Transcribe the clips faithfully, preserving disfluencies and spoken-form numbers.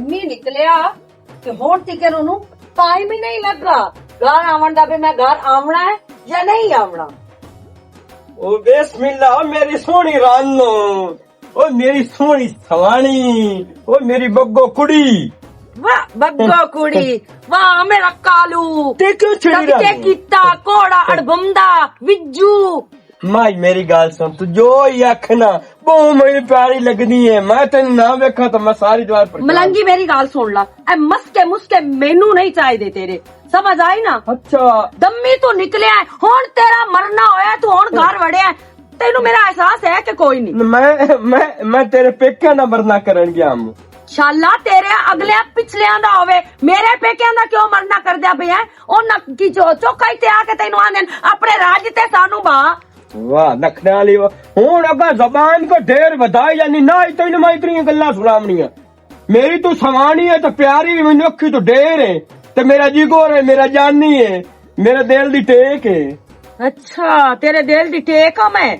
نہیں نکلیا، کہ ہون تکر انہوں ٹائم ہی نہیں لگا۔ گھر آون دا بھی میں گھر آونا ہے یا نہیں آونا؟ او بسم اللہ، او میری سوہنی رانو، او میری سوہنی سوانی، او میری بگو کڑی۔ واہ بگو کڑی، واہ میرا کالو۔ تے کیوں چھڑی صدقے رہنو؟ کیتا، کوڑا، اڑبمدا، وجو۔ مائی میری گل سن، تو جو ہی آکھنا، بہوں میری پیاری لگنی ہے۔ میں تینوں نہ ویکھاں تو میں ساری دیوار پر ملنگی میری گل سن لا، اے مسکے مسکے مینوں نہیں چاہیدے تیرے، سمجھ آئی نا؟ اچھا۔ دمی تو نکلیا ہے، ہن تیرا مرنا ہویا ہے، تو ہن گھر وڑیا ہے، تینوں میرا احساس ہے کہ کوئی نہیں؟ میں میں میں تیرے پیکیاں دا مرنا کرن گیا ہم۔ شالا تیرے اگلے پچھلیاں دا ہوے، میرے پیکیاں دا کیوں مرنا کر دیا پیا ہے؟ انہاں کی جو چوکا ہی تے آ کے تینوں آندے نے، اپنے راج تے سانو با۔ واہ نخرے والی واہ۔ ہن اگا زبان کو ڈھیر ودھائی جانی، نہ ہی تینوں میں اتنی گلاں سناونیاں۔ میری تو سوانی ہے، تو پیاری بھی مینوں اکھی تو ڈھیر ہے، تے میرا جیگور ہے، میرا جانی ہے، میرے دل دی ٹیک ہے۔ اچھا، تیرے دل دی ٹیک ہاں میں۔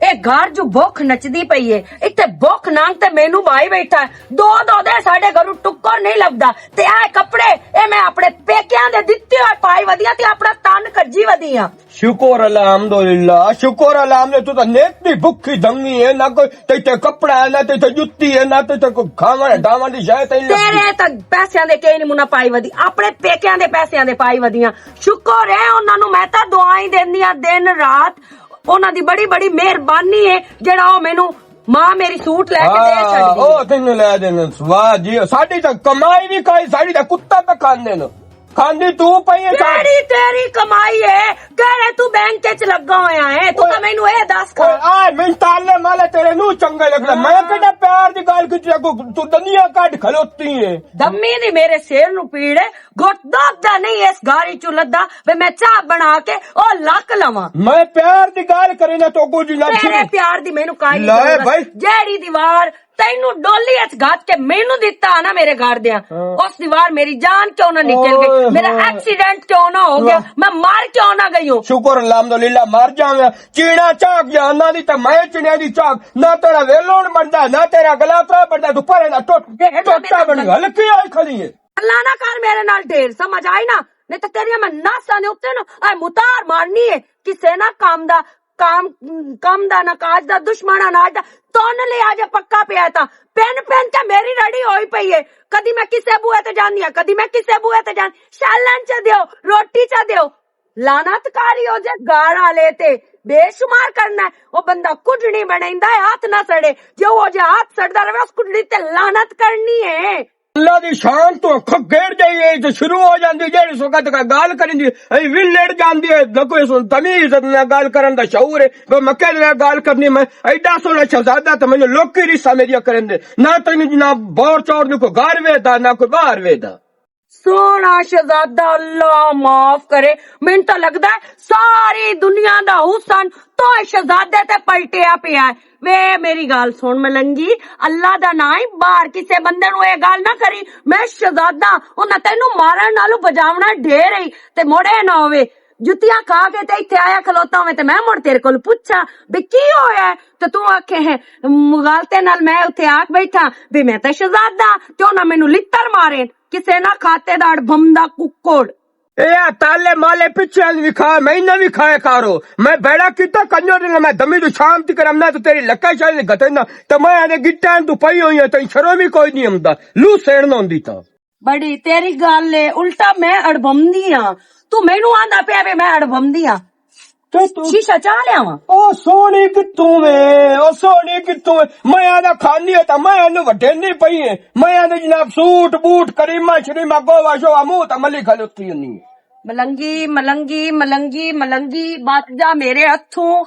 اے گھر جو بھوک نچدی پئی ہے، اتھے بھوک ننگ تے مینوں بائی بیٹھا ہے۔ دو دو دے ساڈے گھروں ٹکر نہیں لبدا۔ تے اے کپڑے، اے میں اپنے پیکیاں دے دتے ہوئے پائی ودیاں تے اپنا تن کجی ودیاں۔ شکر الحمدللہ، شکر الحمدللہ، تو تاں نیت دی بھکھی دنگی ہے، نہ کوئی تے تے کپڑا ہے، نہ تے تے جُتی ہے، نہ تے تے کوئی کھاون ڈاون دی شے تے نہیں لبدی۔ تیرے تاں پیسیاں دے کہیں نہیں منہ پائی ودی، اپنے پیکیاں دے پیسیاں دے پائی ودیاں۔ شکر ہے انہاں نوں میں تاں دعائیں دیندی آں دن رات۔ انہاں دی بڑی بڑی مہربانی ہے جڑا او مینوں ماں میری سوٹ لے کے دے ہاں، چھڑدی او ہے۔ تینوں لے دیندے۔ واہ جی، ساڈی تاں کمائی نہیں کھائی، ساڈی تاں کتا پہ کھاندے نے۔ کھاندی تو پئی ہے ساڈی۔ کیڑی تیری کمائی ہے؟ کیڑے تو بینک وچ لگا ہویا ہے؟ تو اوئے، تاں مینوں اے دس کھا۔ اوئے، آ مینوں تالے مالے تیرے نوں چنگے لگدے۔ میں کہڑا پیار دی گل کیتی، اگوں تو دنیا کڈ کھلوتی ہے۔ دمی دی میرے سر نوں پیڑ ہے، گٹ دب دا نہیں اس گاری چوں لدا، وے میں چاہ بنا کے او لک لواں۔ میں پیار دی گل کرے نہ تو کچھ نہ تیرے چھڑی۔ پیار دی مینوں کائی نہیں لائے ضرورت۔ بھائی۔ جیڑی دیوار تینوں ڈولی اچ گھت کے مینوں دتا نا میرے گھر دیاں، ہاں۔ اس دیوار میری جان کیوں نہ نکل گئی، اوئے میرا ہوئے۔ ایکسیڈنٹ کیوں نہ ہو گیا، واہ۔ میں مر کیوں نہ گئی ہوں۔ شکر الحمدللہ مر جاویں۔ چینا چاک جہانا دی تے میں چنیا دی چاک، نہ تیرا ویلون بندا، نہ تیرا گلاترا بندا، تو پرے نہ ٹوٹ، ٹوٹا بنی، ہلکی آئی کھڑی ہے۔ اللہ نہ کر میرے نال ڈھیر، سمجھ آئی نا؟ نہیں تے تیریاں میں ناساں دے اُتے نا، اے متار مارنی ہے، کسے نہ کام دا، کام، کام دا نہ کاج دا، دشمن اناج دا، تون لے آ جے پکا پیا تاں۔ پن پن تے میری رڑی ہوئی پئی ہے، کدی میں کسے بوئے تے جاندی ہاں، کدی میں کسے بوئے تے جان، شالن چا دیو، روٹی چا دیو۔ لعنت کاری ہو جے گال والے تے، بے شمار کرنا ہے۔ او بندہ کڈنی بنیندا ہے، ہاتھ نہ سڑے۔ جے او جے ہاتھ سڑدا رہے، اس کڈنی تے لعنت کرنی ہے۔ اللہ دی شان تو اکھ گڑ جائیے، جو شروع ہو جاندی، جیڑی سو کد کا گال کریندی، اے وی لڑ جاندی ہے، نہ کوئی سن تمیز، نہ گال کرن دا شعور ہے، کوئی مکے نہ گال کرنی۔ میں ایڈا سونا شہزادہ تے مینوں لوکی ریسا میری کرن دے، نہ تینوں نہ بور چور نوں کوئی گھر ویدا، نہ کوئی باہر ویدا۔ سونا شہزادہ، اللہ معاف کرے، مینوں تاں لگدا ہے ساری دنیا دا حسن تو شہزادے تے پلٹیا پیا ہے۔ وے میری گل سن ملنگی، اللہ دا نام ہی باہر کسے بندے نوں اے گل نہ کری، میں شہزادہ، انہاں تینوں مارن نالوں بجاونا ڈھیر ہی تے مڑے نہ ہووے۔ جتیاں کھا کے تے ایتھے آیا کھلوتا ہووے تے میں مڑ تیرے کول پوچھاں بھی کی ہویا ہے؟ تے توں آکھے ہے مغالطے نال میں اتھے آکھ بیٹھا بھی میں تے شہزادہ، تے انہاں مینوں لتر مارے۔ کسے نہ کھاتے دا اڑبھم دا ککڑ۔ اے آ تالے مالے پچھے وکھا، میں نہ وکھایا کارو۔ میں بیڑا کیتا کنجر نے، میں دمی تو شام تک رمنا تو تیری لکا شال نے گتنا۔ تے میں آنے گٹان تو پئی ہوئی ہے، تیں شرم ہی کوئی نہیں آمدا۔ لو سیڑ نہ ہوندی تاں۔ بڑی تیری گل ہے، الٹا میں اڑبمدی ہاں۔ تو مینوں آندا پیا وے میں اڑبمدی ہاں۔ تے تو شیشہ چا لیا وا؟ او سونی کتوں وے، او سونی کتوں وے؟ میں آندا کھانی ہے تاں میں اینوں وڈے نہیں پئی ہے۔ میں آندا جناب سوٹ بوٹ کریمہ شریمہ گووا شووا منہ تے ملی کھلوتی ہونی ہے۔ ملنگی، ملنگی، ملنگی، ملنگی، بچ جا میرے ہتھوں۔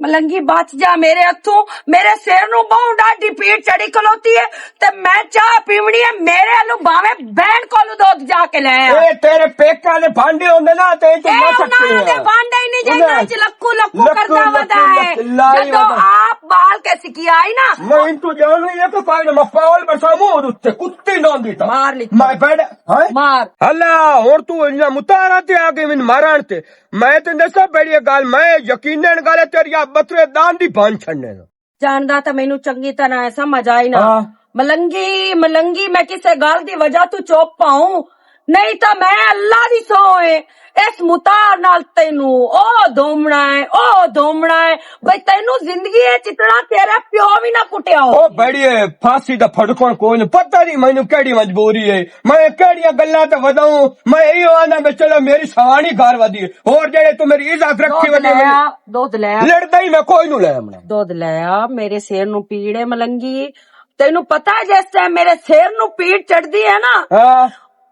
ملنگی بچ جا میرے ہتھوں، میرے سر نوں بہوں ڈاڈی پیڑ چڑھی کھلوتی ہے، تے میں چاہ پیونی ہے، میرے ہلوں بھاویں بہن کولوں دودھ جا کے لے آ۔ اے تیرے پیکاں دے بھانڈے ہوندے نا، تے تو اے نہ انہاں سکتے دے ہیں۔ بھانڈے ہی نہیں، جے انہاں انہاں چ لکھو لکھو لکھو کردا لکھو ودا ہے۔ لکھو لائی جدوں ودا۔ آپ بال کے سکی آئی نا۔ میں ان تو جان نہیں ہے کہ پائی نے مفاول برسا منہ دے اُتے کتے نہ دیتا۔ مار لکھو۔ میں بیٹھ، ہاں؟ مار۔ اللہ، ہن تو انہاں متارا تے آ کے من ماران تے۔ میں تے دسا بڑی گل، میں یقیناً گل تیری آ بترے دان دی بھان چھڑنے نا۔ جاندا تاں مینوں چنگی طرح ہے، سمجھ آئی نا۔ ہاں۔ ملنگی، ملنگی، میں کسے گل دی وجہ تو چپ آؤں؟ نہیں تاں میں اللہ دی سو ہے، اس متار نال تینوں او دومنا ہے، او دومنا ہے۔ بھئی، تینوں زندگی وچ اتنا تیرا پیو وی نہ کٹیا ہو۔ او بڑی ہے، پھانسی دا پھڑکن کوئی نہ، پتہ نہیں مینوں کیڑی مجبوری ہے، میں کیڑیاں گلاں تے وداؤں۔ میں ایہو آنا، میں چلو میری سوانی گھر ودی ہے، اور جڑے تو میری عزت رکھی دودھ ودی ہے، لیا، دودھ لیا۔ لڑدا ہی میں کوئی نوں لے آمنا۔ دودھ لیا، میرے سر نوں پیڑ ہے ملنگی۔ تینوں پتہ ہے جس ٹائم میرے سر نوں پیڑ چڑھدی ہے نا، ہاں۔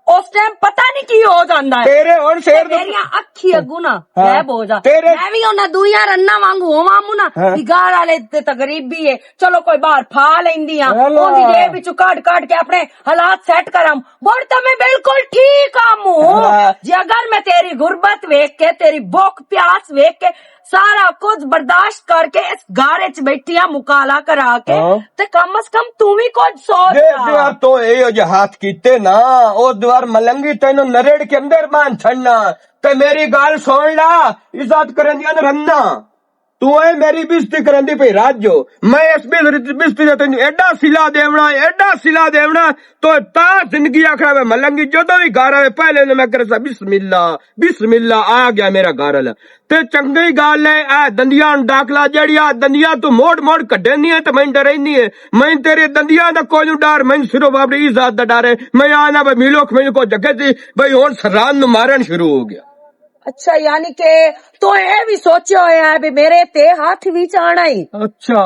اس ٹائم پتہ نہیں کی ہو جاندا ہے۔ تیرے ہن سر تے نوں میریاں اکھی اگوں نا ہاں۔ غائب ہو جا۔ تیرے میں وی انہاں دوئیاں رناں وانگوں ہوواں مو نا، ہاں۔ کہ گھر والے تے تقریبی ہے، چلو کوئی باہر پھا لیندی آں، ہاں۔ اوندی جیب وچوں کڈ کڈ کے اپنے حالات سیٹ کراں۔ بڑ تے میں بالکل ٹھیک آں مو۔ ہاں۔ جے اگر میں تیری غربت ویکھ کے، تیری بھوک پیاس ویکھ کے، سارا کچھ برداشت کر کے اس گھر وچ بیٹھی آں، مکالا کرا کے، ہاں۔ تے کم از کم تو وی کچھ سوچ جے لے۔ دیوار تو اے جو ہاتھ کیتے نا، او دیوار ملنگی تینوں نریڑ کے اندر مان چھڑنا۔ تے میری گل سن لا، عزت کرن دیاں رننا۔ تو اے میری بزتی کرن دی پئی راج جو۔ میں اس بز-، بزتی دا تینوں ایڈا سلا دیونا، ایڈا سلا دیونا، تو تا زندگی آخر میں ملنگی جدوں وی گھر آوے، پہلے نوں میں کرسا، "بسم اللہ، بسم اللہ، آ گیا میرا گھر والا۔" تے چنگی گل ہے، اے دندیاں نوں داخلہ جیڑی آ دندیاں تو موڑ موڑ کڈینی ہے تے میں ڈرینی ہے۔ میں تیرے دندیاں دا کوئی نوں ڈر، میں صرف اپنی عزت دا ڈر ہے۔ میں آنا بھائی میلوک میں کو جگہ دی، بھائی ہن سران نوں مارن شروع ہو گیا۔ اچھا، یعنی کہ تو اے بھی سوچیا ہویا ہے بھی میرے تے ہاتھ وچ آنا ہی؟ اچھا۔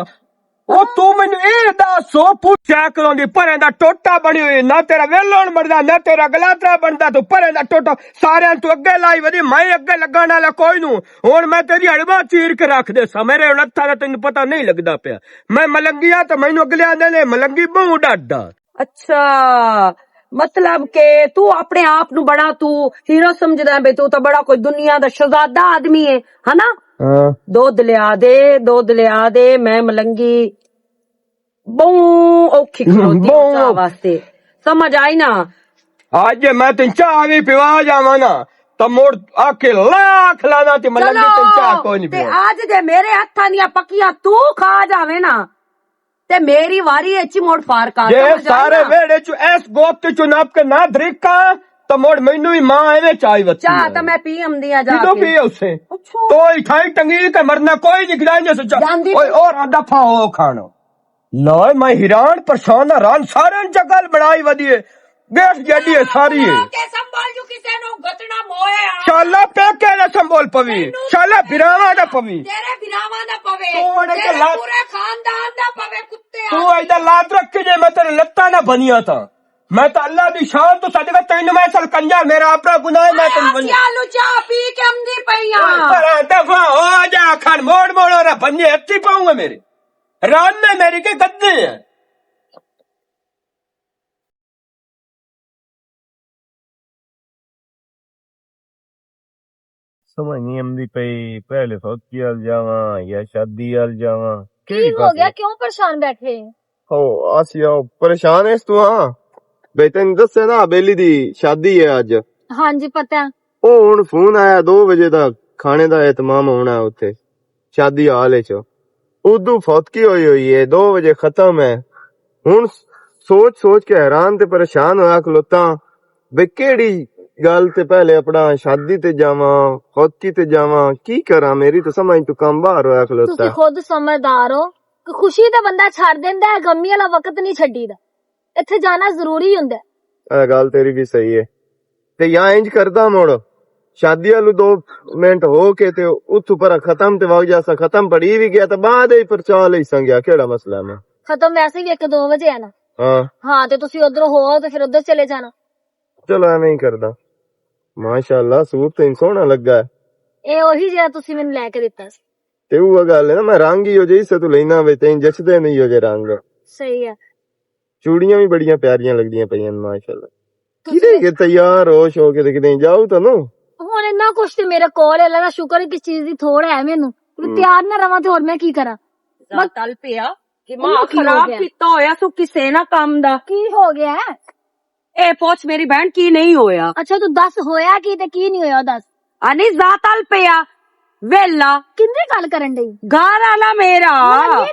او تو مینوں اے دس، او پوچھا کروں دی پریں دا ٹوٹا بنی ہوئی، نہ تیرا ویلون بندا، نہ تیرا گلاترا بندا، تو پریں دا ٹوٹا، سارے تو اگے لائی ودی، میں اگے لگان والا کوئی نوں۔ ہن میں تیری ہڑواں چیر کے رکھ دے سا، میرے ہن ہتھاں دا تینوں پتہ نہیں لگدا پیا۔ میں ملنگی آں تے مینوں اگلے آندے نے، "ملنگی بہوں ڈاڈا۔" اچھا، مطلب کہ تو اپنے آپ نو بڑا تو ہیرو سمجھدا ہے، بے تو تو بڑا کوئی دنیا دا شہزادہ آدمی ہے، ہے نا؟ ہاں۔ دودھ لیا دے، دودھ لیا دے، میں ملنگی بہوں اوکھی کھلوتی ہوں بہوں چاہ واسطے۔ سمجھ آئی نا؟ اج جے میں تین چاہ وی پیوا جاواں نا، تاں مڑ آکھے لاکھ لانا تے ملنگی تین چاہ کوئی نہیں تے پیوا۔ اج جے میرے ہتھاں دیاں پکیاں تو کھا جاویں نا، تے میری واری اچ ہی موڑ فارکا جے سمجھ آئی سارے نا؟ ویڑے چ ایس گوپت چ نپ کے نہ دریکا، تاں موڑ مینوں ہی ماں ایویں چائی وتی چاہ ہے۔ تاں میں پی امدی آ جا کدوں کے۔ پی اسے؟ اچھا۔ تو اٹھائی ٹنگی کے مرنا کوئی نہیں گرائی نہیں سچا۔ جاندی اوئے پی اور دفعہ ہو کھانو۔ لائے میں حیران پریشان حیران سارے جگل بنائی ودی ہے۔ بیٹھ جیڈی ہے ساری ہے۔ کے سنبھال جو کسے نو گتنا مویا۔ شالا پیکے نہ سنبھال پوی۔ شالا براواں دا پوی۔ تیرے براواں دا پوے۔ تو اڑے تیرے تے لات پورے خاندان دا پوے کتے تو ایدا لات رکھ کے جے میں تیرے لتاں نہ بنیا تھا۔ میں تو اللہ دی شان تو صدقہ تینوں میں سل کنجا میرا اپنا گناہ ہے میں تینوں بنیا۔ کیا لو چاہ پی کے امدی پئی ہاں۔ پر دفعہ ہو جا کھن موڑ موڑ اور بننے ہتھی پاؤں گا میرے۔ ران میں میری کے گدے ہیں۔ سمجھ نہیں آندی پئی، پہلے فوت کی حال جاواں یا شادی حال جاواں، کی کیڑی ہو گیا؟ کیوں پریشان بیٹھے؟ ہو، آسیا، پریشان اس تو ہاں۔ بے تین دسے نا، بیلی دی شادی ہے اج۔ ہاں جی، پتہ ہے۔ او ہن فون آیا، دو بجے دا کھانے دا اہتمام ہونا ہے اوتھے۔ شادی حال وچ۔ اردو فوتکی ہوئی ہوئی ہے، دو بجے ختم ہے۔ ہن سوچ سوچ کے حیران تے پریشان ہویا کھلوتا، بے کیڑی گل تے پہلے اپنا شادی تے جاواں، فوتکی تے جاواں، کی کراں؟ میری تو سمجھ تو کم باہر ہویا کھلوتا۔ تسی خود سمجھدار ہو کہ خوشی تے بندہ چھڈ دیندا ہے، غمی والا وقت نہیں چھڈی دا۔ ایتھے جانا ضروری ہوندا ہے۔ اے گل تیری بھی صحیح ہے۔ تے یا انج کردا مڑ، شادی والو دو منٹ ہو کے تے اتھوں پر ختم تے وگ جاسا، ختم پڑھی بھی گیا تے بعد ہی پرچا لئی سنگیا، کیڑا مسئلہ ہے میں؟ ختم ویسے ہی ایک دو بجے ہے نا۔ ہاں۔ ہاں، تے تسی ادھروں ہو آؤ تے پھر ادھر چلے جانا۔ چلو ایویں ہی کردا۔ ماشاءاللہ، سوٹ تے سوہنا لگا ہے۔ اے اوہی جیہا تسی مینوں لے کے دتا سی۔ تے اوہ گل ہے نا، میں رنگ ہی ہو جے، اس تو لینا وے، تیں جچدے نہیں ہو جے رنگ۔ صحیح ہے۔ چوڑیاں بھی بڑیاں پیاریاں لگدیاں پئیاں، ماشاءاللہ۔ تسی کدے کہ تیار ہو، شو کے تے کدے جاؤ تاں نو۔ ہن اتنا کچھ تے میرے کول ہے، اللہ دا شکر ہے، کس چیز دی تھوڑ ہے مینوں۔ میں ہم۔ تیار نہ رہواں تے ہور میں کی کراں؟ زیادہ تل پیا، دماغ خراب کیتا ہویا سو کسے نہ کم دا۔ کی ہو گیا ہے؟ اے پوچھ میری بہن، کی نہیں ہویا؟ اچھا، تو دس ہویا کی تے کی نہیں ہویا، دس۔ انی ذات ال پیا، ویلا۔ کندی گل کرن ڈئی؟ گھر والا میرا۔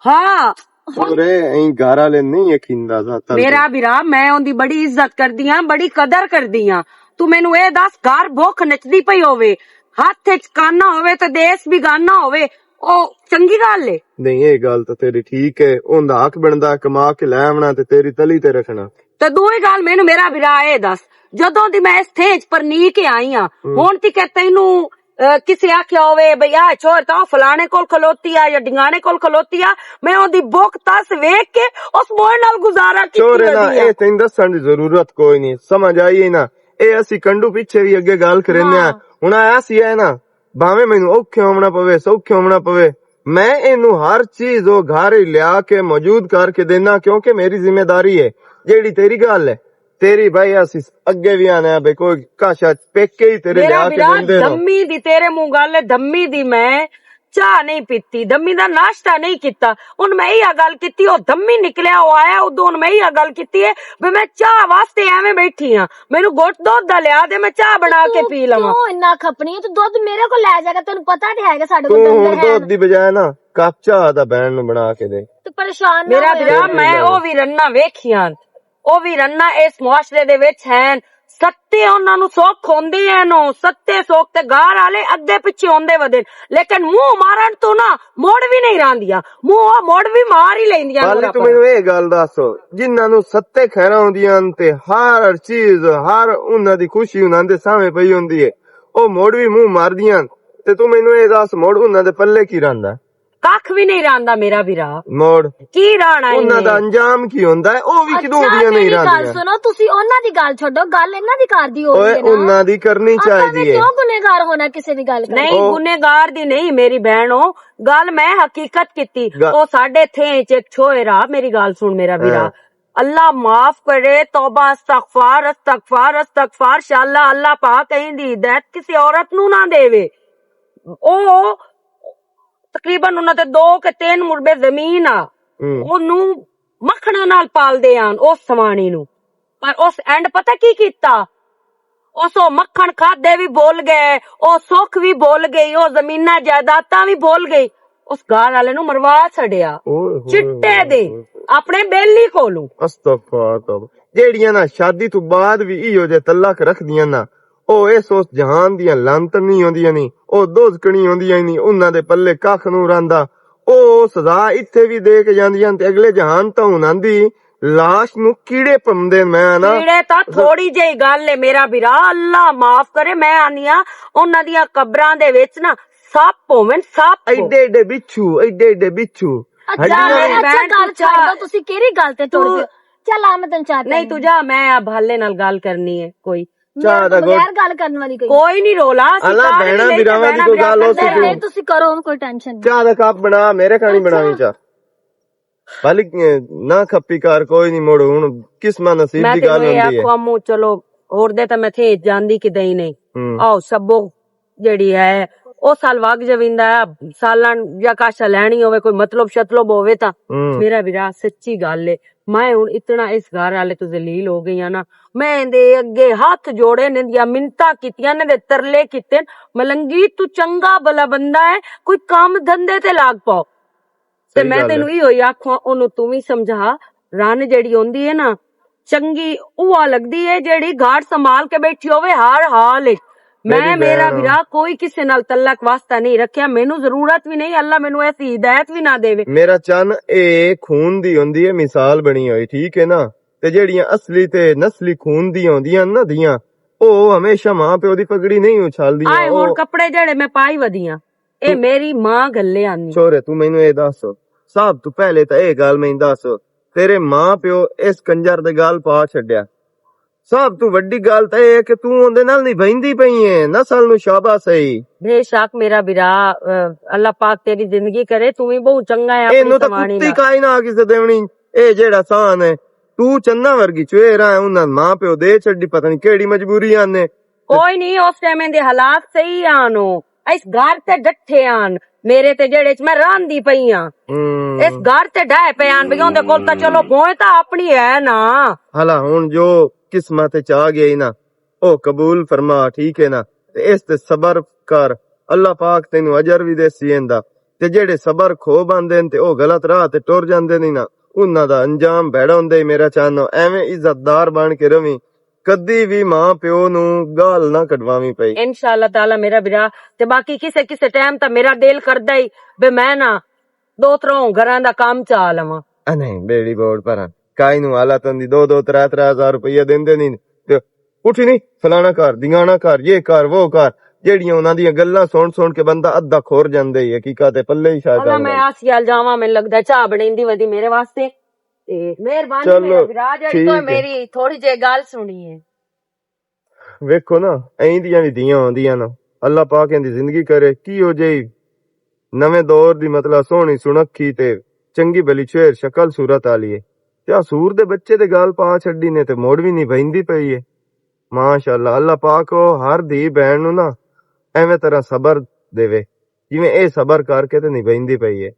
ہاں۔ سورے، این گھر والے نہیں یقین دا زیادہ تر۔ میرا برا، میں اوندی بڑی عزت کردی ہاں، بڑی قدر کردی ہاں۔ تو مینوں اے دس، گھر بھوک نچدی پئی ہووے، ہاتھ وچ کانا ہووے تے دیس بیگانا ہووے، او چنگی گل ہے؟ نہیں، اے گل تے تیری ٹھیک ہے، اوندا حق بندا کما کے لے آونا تے تیری تلی تے رکھنا۔ تے دوئی گل، مینوں میرا برا اے دس، جدوں دی میں اس تھیں چ پرنی کے آئی ہاں، ہن تک تینوں، اے، کسے آکھیا ہووے بھئی آ چھوڑ تاں فلانے کول کھلوتی آ یا ڈنگانے کول کھلوتی آ، میں اوندی بھوک تس ویکھ کے اس موئے نال گزارا کیتی چھوڑے نا، ودی آ۔ اے تینوں دسن دی ضرورت کوئی نہیں، سمجھ آئی ہے نا؟ اے اسی کنڈو پیچھے بھی اگے گل کرنے آ۔ ہاں۔ ہن آیا سی ہے نا، بھاویں مینوں اوکھے ہونا پوے، سوکھے ہونا پوے، میں اینوں ہر چیز او گھر ہی لیا کے موجود کر کے دینا، کیونکہ میری ذمہ داری ہے۔ جیڑی تیری گل ہے، تیری بھائی، اسی اگے بھی آنے آ بھائی، کوئی کاشا پیکے ہی تیرے میرا لیا کے برا، دیندے نو۔ دمی دی تیرے منہ گل ہے، دمی دی میں چاہ نہیں پیتی، دمی دا ناشتہ نہیں کیتا۔ ہن میں ایہا گل کیتی، او دمی نکلیا، او آیا، ادوں ہن میں ایہا گل کیتی ہے، بھی میں چاہ واسطے ایویں بیٹھی ہاں، مینوں گٹ دودھ دا لیا دے، میں چاہ بنا کے پی لواں۔ کیوں اتنا کھپنی ہے؟ تو دودھ میرے کو لے جا کے، تینوں پتہ تے ہے کہ ساڈے کول تو ڈنگر ہن۔ دودھ دی بجائے نا، کپ چاہ دا بہن نوں بنا کے دے۔ تو پریشان نہ میرا ہویا برا، کرو۔ میں او وی رناں ویکھیاں، او وی رناں اس معاشرے دے وچ ہن، ستے انہاں نوں سوکھ ہوندے ہن، او ستے سوکھ تے گار والے اگے پچھے ہوندے ودن، لیکن منہ مارن تو نہ، مڑ وی نہیں راندیاں، منہ او مڑ وی مار ہی لیندیاں۔ بالی، تو مینوں اے گل دس، جنہاں نوں ستے خیراں ہوندیاں ہن تے ہر چیز، ہر انہاں دی خوشی انہاں دے سامنے پئی ہوندی ہے، او مڑ وی منہ ماردیاں ہن، تے تو مینوں اے دس، مڑ انہاں دے پلے کی رہندا؟ ککھ وی نہیں رہندا میرا برا۔ مڑ کی رہنا انہاں دا انجام کی ہوندا ہے؟ او وی کدوں اچھا، دیاں نہیں میری گل رہندیاں؟ سنو، تسی انہاں دی گل چھڈو، گل انہاں دی کردی ہو اوئے، رہی ہے نا۔ انہاں دی کرنی چاہیدی ہے۔ کیوں گنہگار ہونا کسے دی گل کرنی؟ نہیں، گنہگار دی نہیں میری بہن، او گل میں حقیقت کیتی۔ او ساڈے تھیں چ ایک چھوئے را، میری گل سن میرا برا۔ ہاں۔ اللہ معاف کرے، توبہ، استغفار، استغفار، استغفار، شاءاللہ اللہ پاک کہیں دی ہدایت کسی عورت نو نہ دے۔ او تقریباً انہاں تے دو کہ تین مربے زمین آ، ہوں۔ اونوں مکھناں نال پالدے آن، اس سوانی نوں۔ پر اس اینڈ پتہ کی کیتا؟ اس او مکھن کھادے وی بھول گئے، او سکھ وی بھول گئی، او زمیناں جائیداداں وی بھول گئی۔ اس گھر والے نوں مروا چھڈیا۔ اوئے ہوئے چٹے دے، ہوئے ہوئے۔ اپنے بیلی کولوں۔ استغفار توبہ۔ جیڑیاں نا شادی تو بعد وی ایہو جے تعلق رکھدیاں نا، او اس اس جہان دیاں لعنتاں نہیں ہوندیاں نی، او دوزکنی ہوندیاں نی، انہاں دے پلے ککھ نوں رہندا۔ او سزا اتھے وی دے کے جاندیاں تے اگلے جہان تاں انہاں دی لاش نوں کیڑے پمدے، میں آنا۔ کیڑے تاں تھوڑی جہی گل ہے میرا برا، اللہ معاف کرے، میں آنی آ، انہاں دیاں قبراں دے وچ نا سپ ہوون، سپ۔ ایڈے ایڈے بچھو، ایڈے ایڈے بچھو۔ اچھا، ہڈیاں میری بہن، بہن، گل تو چھڈ دو، تسی کیڑی گل تے ٹر گئے؟ چل آ، میں تینوں چاہ نہیں، توں جا، میں آ بھالے نال گل کرنی ہے کوئی۔ چاہ دا بغیر گل کرن والی کوئی؟ کوئی نہیں رولا، اسی اللہ سارے بہناں مل کے بیراواں دی کوئی گل ہو سکدی۔ تسی کرو، ہن کوئی ٹینشن نہیں۔ چاہ دا کپ بنا، میرے کھانی بناویں چاہ۔ بلکہ نہ کھپی کر، کوئی نہیں، مڑ ہن قسمت نصیب دی گل ہوندی ہے۔ آکھو امو، چلو، ہور دے تے میں تھے جاندی کدے ہی نہیں۔ آؤ، سبو جیڑی ہے، او سال وگ جویندا ہے، سالن یا کاشا لینی ہوے، کوئی مطلب شطلب ہوے تاں۔ میرا ویرا، سچی گل ہے، میں ہن اتنا اس گھر والے تو ذلیل ہو گئی ہاں نا، میں ایندے اگے ہاتھ جوڑے نے، دیاں منتاں کیتیاں نے، دے ترلے کیتے، ملنگی تو چنگا بھلا بندہ ہے، کوئی کام دھندے تے لاگ پاؤ۔ تے میں تینوں ایہو ہی آکھاں، اونوں توں وی سمجھا، رن جیڑی ہوندی ہے نا، چنگی اوہ لگدی ہے جیڑی گھر سنبھال کے بیٹھی ہووے ہر حال وچ۔ میں میرا ویرا کوئی کسے نال تعلق واسطہ نہیں رکھیا، مینوں ضرورت وی نہیں، اللہ مینوں ایسی ہدایت وی نہ دے۔ میرا چن، اے خون دی ہوندی ہے مثال بنی ہوئی، ٹھیک ہے نا؟ تے جیڑیاں اصلی تے نسلی خون دیاں ہوندیاں نا دیاں، او ہمیشہ ماں پیو دی پگڑی نہیں اچھالدیاں۔ آئے ہن کپڑے جیڑے میں پائی ودیاں، اے میری ماں گھلے آنی۔ چھوڑے، تو مینوں اے دس، سب تو پہلے تے اے گل میں دس، تیرے ماں پیو اس کنجر دے گل پا چھڈیا۔ سب تو وڈی گل تے اے ہے کہ تو اوندے نال نبھیندی پئی ہے، نسل نو شاباش ہے۔ بے شک میرا برا، اہ، اللہ پاک تیری زندگی کرے، تو بھی بہت چنگا ہے اپنی اینوں تے کمانی کتی نال۔ کائی نہ کسے دیونی، اے جیڑا سان ہے، تو چنا ورگی چویرا ہے، انہاں ماں پیو دے چھڈی، پتہ نہیں کیڑی مجبوری آنے۔ کوئی نہیں، اس ٹائم دے حالات صحیح آن، او اس گھر تے ڈٹھے آن، میرے تے جیڑے چ میں راندی پئی آں۔ اس گھر تے ڈھے پے آن، بھئی اوندے کول تاں چلو بوئے تاں اپنی ہے نا۔ ہلا ہن جو قسمت چ آ گیا نا، او قبول فرما، ٹھیک ہے نا؟ تے اس تے صبر کر، اللہ پاک تینوں اجر وی دیسی ایندا۔ تے جڑے صبر کھو بندے نے تے او غلط راہ تے ٹر جاندے نے نا، انہاں دا انجام بھڑا ہوندا ہے۔ میرا چانو، ایویں عزت دار بن کے رہویں، کدی وی ماں پیو نوں گال نہ کڈواویں پئی۔ انشاءاللہ تعالیٰ میرا بھرا، تے باقی کسے کسے ٹائم تاں میرا دل کردا ہی بے میں نا دو تروں گھراں دا کام چا لواں۔ اے نہیں، بیڑی بورڈ پر کائی نوں حالت ہوندی، دو دو ترے ترے ہزار روپیہ دیندے نہیں۔ تے اٹھی نہیں، فلانا کر، دیانا کر، یہ کر، وہ کر۔ جیڑیاں انہاں دیاں گلاں سن سن کے بندہ ادھا کھور جاندے ہی، حقیقت ہے، پلے ہی شاید اللہ، میں آسی آل جاواں، میں لگدا ہے چاہ بنیندی ودی میرے واسطے۔ تے مہربانی، چلو، میرا وراج ہے، ٹھیک تو ہے۔ میری تھوڑی جے گل سنی ہے۔ ویکھو نا، ایں دیاں وی دیاں ہوندیاں نا۔ اللہ پاک ان دی زندگی کرے، کی ہو جائی نویں دور دی، مطلب، سوہنی سنکھی تے چنگی بھلی چھوہر شکل صورت آلی ہے۔ تے آ سور دے بچے دے گال پا چھڈی نے تے موڑ وی نبھیندی پئی ہے۔ ماشاءاللہ، اللہ پاک او ہر دھی بہن نوں نا ایویں طرح صبر دیوے، جویں اے صبر کر کے تے نبھیندی پئی ہے۔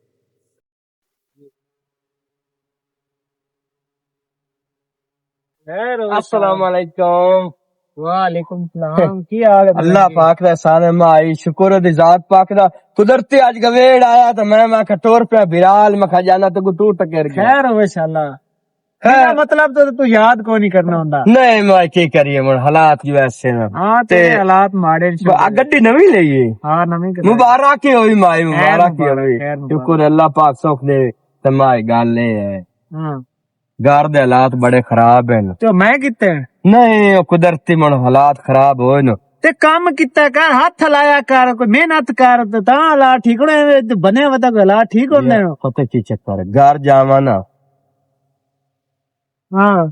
السلام علیکم۔ وعلیکم السلام، کی حال ہے؟ اللہ پاک دا احسان ہے مائی، شکر ہے دی ذات پاک دا۔ قدرتی اج گویڑ آیا تے میں، میں کہا ٹور پیا بلال، میں کہا جانا تے کو ٹور ٹکر گیا۔ خیر ہوئے انشاءاللہ۔ خیر۔ میرا مطلب تو تو یاد کو نہیں کرنا ہوندا۔ نہیں مائی، کی کریے ہن، حالات جو ایسے ہیں۔ ہاں، تیرے حالات ماڑے نے۔ آ گڈی نویں لئی ہے۔ ہاں، نویں کرائی۔ مبارک ہی ہوئی مائی، خیر مبارک ہی مبارک، ہوئی۔ خیر مبارک۔ شکر اللہ پاک سکھ دے۔ تے مائی گل اے ہے۔ ہاں۔ گھر دے حالات بڑے خراب ہیں۔ تے میں کیتے؟ نہیں، او قدرتی من حالات خراب ہوئے نو۔ تے کم کیتا کر، ہاتھ لایا کر، کوئی محنت کر، تے تاں حالات ٹھیک ہونے، تے بنے ودا کوئی حالات ٹھیک ہونے۔ یار، پتہ کی چکر ہے؟ گھر جاواں نا۔ ہاں۔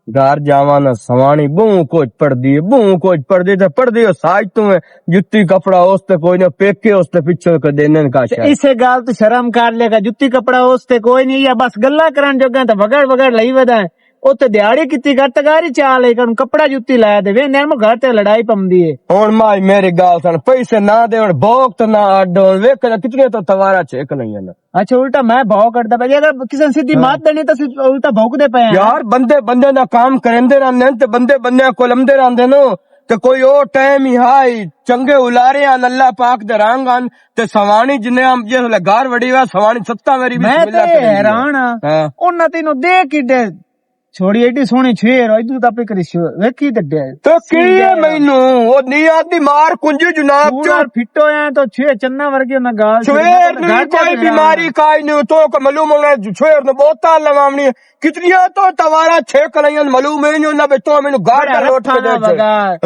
گھر جاواں نا، سوانی بہوں کچھ پڑھدی ہے، بہوں کچھ پڑھدی تے پڑھدی ہو ساج تو ہے۔ جتی کپڑا اس تے کوئی نہ، پیکے اس تے پچھوں کوئی دینے کا تے شاید۔ اسے گال تو شرم کر لے گا، جتی کپڑا اس تے کوئی نہیں، یا بس گلاں کرن جوگاں تے وگڑ وگڑ لئی ودا ہے۔ او تے دیہاڑی کیتی کر، تگاری چا لے کر، کپڑا جتی لایا دے، ویندے نو گھر تے لڑائی پمدی ہے۔ ہن مائی میری گال سن، پیسے نہ دے، ہن بھوک تے نہ اڈ، ہن ویکھ کتنی تو توارا چھک لئیاں نا۔ اچھا، الٹا میں بھاؤ کٹدا پیا۔ اگر کسے نے سیدھی ہاں۔ مت دینی تاں سی الٹا بھوک دے پے ہیں۔ یار، بندے بندے دا کام کریندے رہندے نے تے بندے بندے کول امدے رہندے نے۔ تے کوئی او ٹائم ہی ہائی، چنگے الارے ہن، اللہ پاک دے رنگ ہن، تے سوانی جنے ہم جس ویلے گھر وڑی ہوا، سوانی ستاں واری میں بسم اللہ تے کریندی ہے۔ حیران ہاں۔ ہاں۔ انہاں تینوں دے کیڈے چھوڑی ایڈی سوہنی چھوہر، ایدو تاں پکری چھوہر، ویکھی تے ڈے۔ تے کی ہے مینوں؟ او نی آدھی مار کنجی جناب پورا چوں۔ فٹ ہویا تو چھوہر چنا ورگی انہاں گال چھوہر نی کوئی بیماری کائی نہیں، تو کو معلوم ہونا چھوہر نو بہت لواونی ہے۔ کتنیاں تو توارا چھے کلائیاں معلوم ہے نہیں، انہاں بچوں مینوں گاڑ دا لوٹ کے دے۔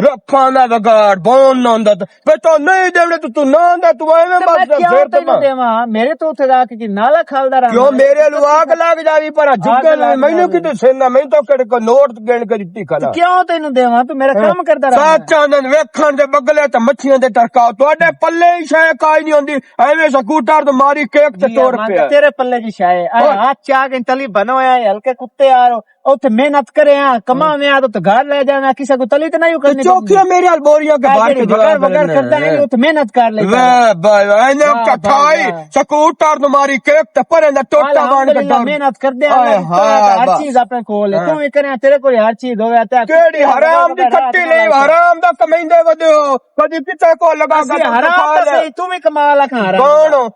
رکھانا وگاڑ، بون نہ ہوندا۔ میں تو نہیں دیونے، تو، تو نہ دے، تو ایویں تے میں بس کیوں پھر تے تینوں میں دیواں؟ میرے تو اتھے جا کے کی نالا کھالدا رہنا۔ کیوں میرے لو آگ لگ جاوی پر آگ جھکے لگ مینوں جاوی۔ کی تو سننا، میں تو کڑے کو نوٹ گن کے دتی کھلا۔ تے کیوں تینوں دیواں؟ تو میرا ہاں۔ کم کردا رہنا۔ سچ آندن ویکھن دے بگلے تے مچھیاں دے ٹرکاؤ۔ تواڈے پلے ہی شے کائی نہیں ہوندی۔ ایویں سکوٹر تو ماری کیک تے جی، ٹور میں پیا۔ تیرے پلے جی شے۔ اے اوئے۔ ہاتھ چا کے تلی بنو ہے، ہلکے کتے آ رہو۔ اوتھے محنت کرے آ، کماویں آ، تے گھر لے جاویں آ، کسے کو تلی تے نہیں تے کرنی چوکیاں پوندی۔ میرے ال بوریاں کے اے بار جڑی کے بگڑ جواب بگڑ دینے کردا ہے، ہیں۔ اوتھے محنت کر لے۔ واہ، واہ، واہ، انہیں واہ، اکٹھائی، واہ۔ سکوٹر نو ماری کیک تے پرے دا ٹوٹا بان کے الحمدللہ ڈر۔ محنت کردے ہیں، ہائے، اللہ تعالیٰ ہائے، ہر بس۔ چیز اپنے کول ہے۔ ہاں۔ تو ہی کرے، تیرے کوئی ہر چیز ہوے تے کیڑی حرام دی کٹی لئی، حرام دا کمائندے ودے ہو، کدی کسے کو لگا اسی کے حرام کھا دا لے۔ صحیح، تو بھی کما لا کھا حرام کون؟ دا۔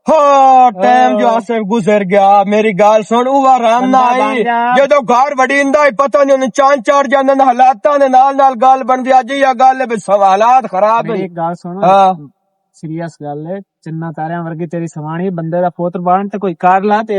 ہاں، ٹائم جو ہاں۔ آصف گزر گیا، میری گال سن، او آرام نہ بندہ آئی۔ بن جا۔ جدوں گھر وڑی اندا ہی پتہ نہیں، انہیں چاند چڑھ جاندے نے، حالاتاں دے نال نال گال بندی۔ اج یہ گال ہے، بس حالات خراب میری ہیں۔ ایک گال سن، ہاں۔ سیریس گال ہے، چنا تاریاں ورگی تیری سوانی، بندے دا پوتر بان تے کوئی کار لا تے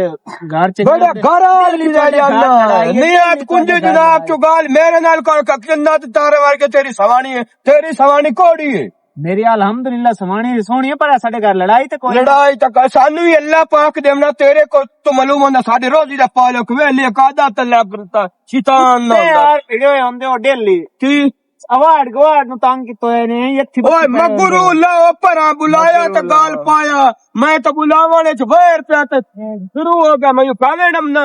گھر چ بڑا گھر آ نہیں جا جانا۔ نہیں، آج کنجے جناب چو گال میرے نال کر، چنا تے تارے ورگے تیری سوانی ہے، تیری سوانی کوڑی ہے۔ میری الحمدللہ سوانی سوہنی ہے، پر ساڈے گھر لڑائی تے کوئی لڑائی تک سانو ہی اللہ پاک دیونا، تیرے کو تو معلوم ہوندا، ساڈے روزی دا پالک ویلے قاعدہ تلا کرتا، شیطان نہ تے ہوندا۔ یار ویڈیو ہوندے او ڈیلی۔ کی؟ اواڑ گواڑ نو تنگ کیتا ہوئے نے، ایتھے اوئے بچے پے مگرو ہوندے۔ لا پرا بلایا مگرو تے گال لا۔ پایا۔ میں تے بلاونے چ ویر پیا تے شروع ہو گیا، میں یوں پاوے ڈمنا۔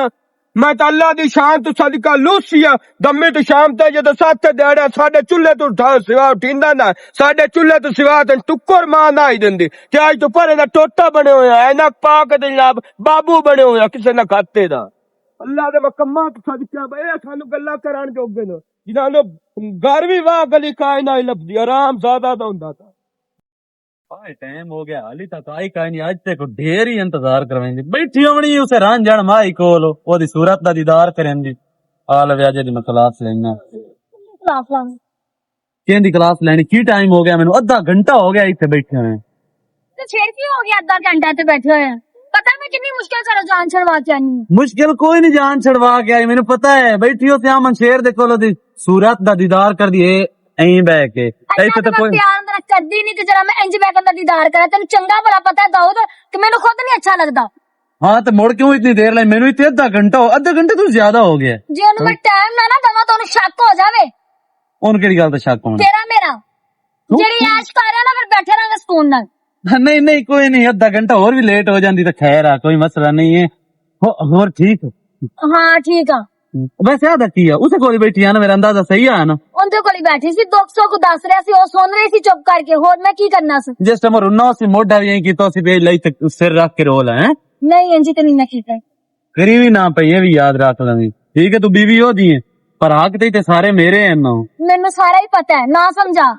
میں تے اللہ دی شان تو صدقہ لوسیا، دمے تو شام تے جدوں سات تے دیہڑے ساڈے چولہے تو اٹھا سوا اٹھیندا نہ، ساڈے چولہے تو سوا تے ٹکر ماں نہ ہی دیندی۔ تے اج تو پرے دا ٹوٹا بنے ہویا، اینک پا کے تے جناب بابو بنے ہویا کسے نہ کھاتے دا۔ اللہ دے مقامات صدقہ بے سانو گلاں کرن جوگے نے۔ جنہاں نو گھر وی واہ گلی کائے نہ لبدی، آرام زیادہ دا ہوندا تھا۔ آئے ٹائم ہو گیا، حالی تک آئی کائے نہیں۔ اج تے کو ڈھیر ہی انتظار کرویں دی۔ بیٹھی ہونی اسے ران جان مائی کول، او دی صورت دا دیدار کریں دی۔ آ لو اجے دی میں کلاس لینا۔ کلاس لانی؟ کہیں دی کلاس لینی؟ کی ٹائم ہو گیا؟ مینوں ادھا گھنٹہ ہو گیا ایتھے بیٹھے ہوئے۔ تے پھر کی ہو گیا؟ ادھا گھنٹہ تے بیٹھے ہوئے ہیں۔ پتہ میں کتنی مشکل کرو جان چھڑوا کے آنی۔ مشکل کوئی نہیں، جان چھڑوا کے آئی، مینوں پتہ ہے۔ بیٹھی ہو تے آمن شیر دے کولو دی صورت دا دیدار کر دیے۔ ایں بہ کے۔ اچھا، ایتھے تے تے میں کوئی پیار میرا کردی نہیں، تے جرا میں انج بہ کے اندا دیدار کراں، تینوں چنگا بھلا پتہ ہے داؤد، کہ مینوں خود نہیں اچھا لگدا۔ ہاں، تے مڑ کیوں اتنی دیر لائی؟ مینوں اتنے ادھا گھنٹہ ہو، ادھا گھنٹہ تو زیادہ ہو گیا۔ جے انہوں میں ٹائم نہ نہ دواں، تو انہوں شک ہو جاوے۔ ہن کیڑی گل تے شک ہونا؟ تیرا میرا۔ کیوں؟ جیڑی عیش کر رہا نا، پھر بیٹھے رہاں گے سکون نال۔ نہیں، نہیں، کوئی نہیں، ادھا گھنٹہ ہور بھی لیٹ ہو جاندی تے خیر آ، کوئی مسئلہ نہیں ہے۔ ہو-، ہور ٹھیک؟ ہاں، ٹھیک آ۔ ویسے آ دکی آ، اسے کول بیٹھی آ نا، میرا اندازہ صحیح آ نا؟ اندے کول ہی بیٹھی سی، دکھ سکھ دس رہا سی، او سن رہی سی چپ کر کے، ہور میں کی کرنا سی؟ جس ٹائم رونا سی، موڈا بھی یہیں کیتا سی، بے لئی تے سر رکھ کے رو لے، ہیں؟ نہیں، انجی تے نہیں میں کیتا۔ کری بھی نہ پئی، یہ بھی یاد رکھ لیں۔ ٹھیک ہے، تو بیوی ہو دی ہے، پر حق تے تے سارے میرے ہیں نا۔ مینوں سارا ہی پتہ ہے، نہ سمجھا۔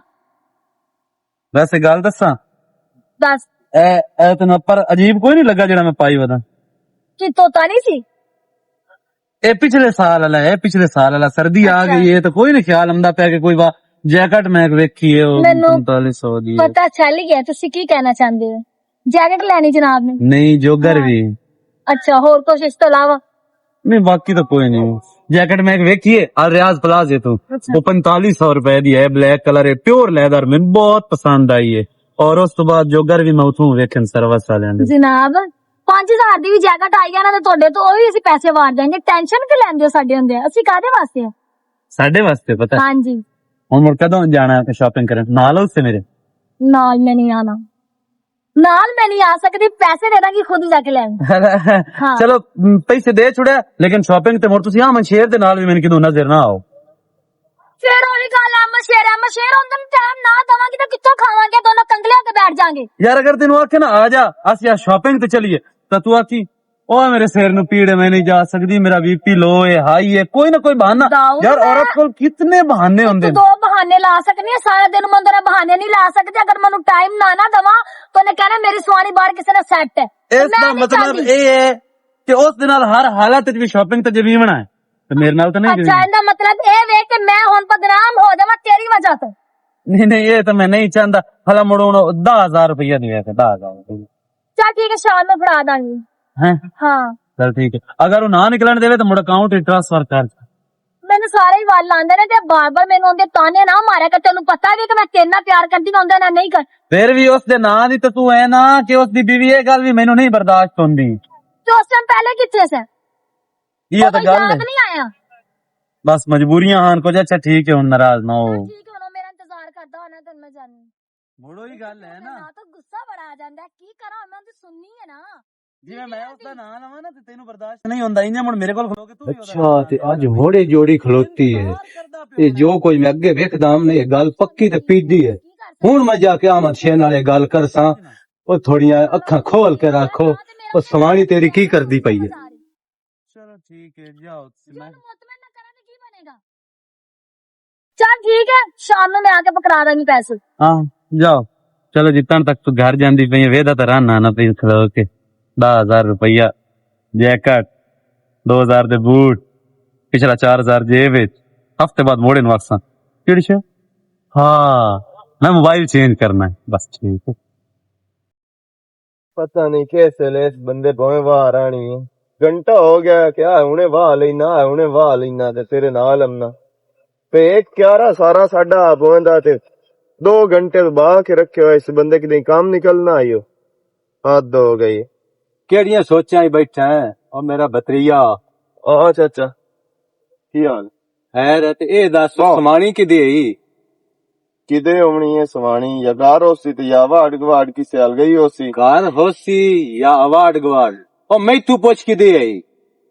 ویسے گل دساں؟ دس۔ اے، اے تینوں پر عجیب کوئی نہیں لگا جڑا میں پائی ودا؟ کہ طوطا نہیں سی؟ اے پچھلے سال والا ہے، پچھلے سال والا۔ سردی آ اچھا۔ گئی ہے تو کوئی نہیں خیال آمدا پیا کہ کوئی وا-، جیکٹ میں ویکھی ہے، او مینوں پینتالیس سو دی ہے۔ پتہ چل گیا، تسی کی کہنا چاہندے ہو؟ جیکٹ لینی جناب نے؟ نہیں، جوگر ہاں۔ بھی۔ اچھا، ہور کچھ اس تو علاوہ؟ نہیں، باقی تو کوئی نہیں۔ جیکٹ میں ایک ویکھی ہے، الریاض پلازے تو۔ اچھا۔ وہ پینتالیس سو روپے دی ہے، بلیک کلر ہے، پیور لیدر، میں بہت پسند آئی ہے۔ اور اس تو بعد جوگر بھی میں اتھوں ویکھن سروس والے نے۔ جناب، پانچ ہزار دی بھی جیکٹ آئی ہے نا، تے تہاڈے تو وہی اسی پیسے وار دیں گے۔ ٹینشن کیوں لیندے ہو ساڈے ہوندے؟ اسی کاہدے واسطے؟ ساڈے واسطے پتہ ہے؟ ہاں جی۔ ہن مڑ کدوں جانا ہے شاپنگ کرن؟ نال ہو اس سے میرے؟ نال میں نہیں آنا۔ نال میں نہیں آ سکدی، پیسے دے داں گی، خود ہی جا کے لے آؤں۔ ہاں۔ چلو، م، پیسے دے چھوڑے، لیکن شاپنگ تے مڑ تسی آمن شیر دے نال وی مینوں کدوں نظر نہ آؤ۔ پھر اوہی گل، آمن شیر، آمن شیر، اون دن ٹائم نہ دواں گی تے کتھوں کھاواں گے؟ دونوں کنگلیاں تے بیٹھ جاں گے۔ یار، اگر تینوں آکھے نا آ جا، اس یا شاپنگ تے چلیے، تے تو آکھی، او میرے سر نوں پیڑ ہے، میں نہیں جا سکدی، میرا بی پی لو ہے، ہائی ہے، کوئی نہ کوئی بہانہ۔ داؤد، یار، میں عورت کول کتنے بہانے ہوندے نے۔ دو بہانے لا سکدی ہاں، سارا دن میں اندر بہانے نہیں لا سکدی۔ اگر مینوں ٹائم نہ نہ دواں، تو نے کہنا میری سوانی باہر کسے نے سیٹ ہے۔ اس میں دا نہیں مطلب چاہندی۔ اے ہے کہ اس دے نال ہر حالت وچ بھی شاپنگ تے جویونا ہے، تے میرے نال تے نہیں اچھا، جویونا۔ ایندا مطلب اے وے کہ میں ہن بدنام ہو جاواں تیری وجہ تو۔ نہیں، نہیں، یہ تو میں نہیں چاہندا۔ بھلا مڑو ہن دس ہزار روپیہ دے کے، دس ہزار روپیہ۔ چل ٹھیک ہے، شام میں فڑا داں گی۔ ہیں؟ ہاں۔ چل ٹھیک ہے، اگر وہ نہ نکلن دے تو مڑ اکاؤنٹ ٹرانسفر کر۔ مینوں سارے ہی ول آندے نے تے بار بار مینوں اوندے تانے نہ ماریا کر، تینوں پتہ وی کہ میں تیرے نال پیار کردی، میں اوندے نال نہیں کر۔ پھر بھی اس دے ناں دی تے تو اے نا کہ اس دی بیوی، اے گل وی مینوں نہیں برداشت ہوندی۔ تو اس ٹائم پہلے کتھے سے؟ یہ تو گل یاد ہے۔ نہیں آیا۔ بس مجبوریاں ہن کچھ۔ اچھا ٹھیک ہے، ہن ناراض نہ ہو۔ ٹھیک ہے، ہن میرا انتظار کردا ہونا، تینوں میں جانی۔ مڑو ہی گل ہے نا۔ نہ تو غصہ بڑا آ جاندا ہے، کی کراں، میں اندی سننی ہے نا۔ جی میں، میں اس دا ناں لواں نا تے تینوں برداشت نہیں ہوندا، انجے مڑ میرے کول کھلو کے تو بھی اچھا، تے اج ہوڑے جوڑی کھلوتی ہے۔ اے جو کوئی میں اگے ویکھدا ہم نے، اے گل پکی تے پیڈی ہے۔ ہن میں جا کے احمد شیر نال اے گل کرساں۔ او تھوڑیاں اکھاں کھول کے رکھو، او سوانی تیری کی کردی پئی ہے؟ چلو ٹھیک ہے، جاؤ تسی، میں چل ٹھیک ہے، شام نوں میں آ کے پکڑا داں گی پیسے۔ ہاں، جاؤ۔ چلو، جتن تک تو گھر جاندی پئی ہے، ویدا تے رہنا نہ پئی کھلو کے۔ دس ہزار روپیہ، جیکٹ، دو ہزار دے بوٹ، پچھلا چار ہزار جیب وچ۔ ہفتے بعد موڑے نوں آکساں۔ کیڑی شے؟ ہاں، میں موبائل چینج کرنا ہے۔ بس ٹھیک ہے۔ پتہ نہیں کس ویلے اس بندے بھویں واہ رانی ہے۔ گھنٹہ ہو گیا کہ آ ہنے واہ لینا، آ ہنے واہ لینا تے تیرے نال امنا۔ تے ایک کیارا سارا ساڈا بھویں دا تے دو گھنٹے تو باہر کے رکھے ہوئے اس بندے کی دیں کام نکلنا آئیو۔ حد ہو گئی۔ کیڑیاں سوچاں ہی بیٹھا ہے، او میرا بھتریا۔ آ چاچا، کی حال؟ خیر ہے، تے اے دس، آہ۔ سمانی کدے آئی؟ کدے ہونی ہے سوانی؟ یا گھر ہوسی تے یا واڑ گواڑ کسے ال گئی ہوسی۔ گھر ہوسی یا واڑ گواڑ؟ او میتھوں پوچھ کدے آئی؟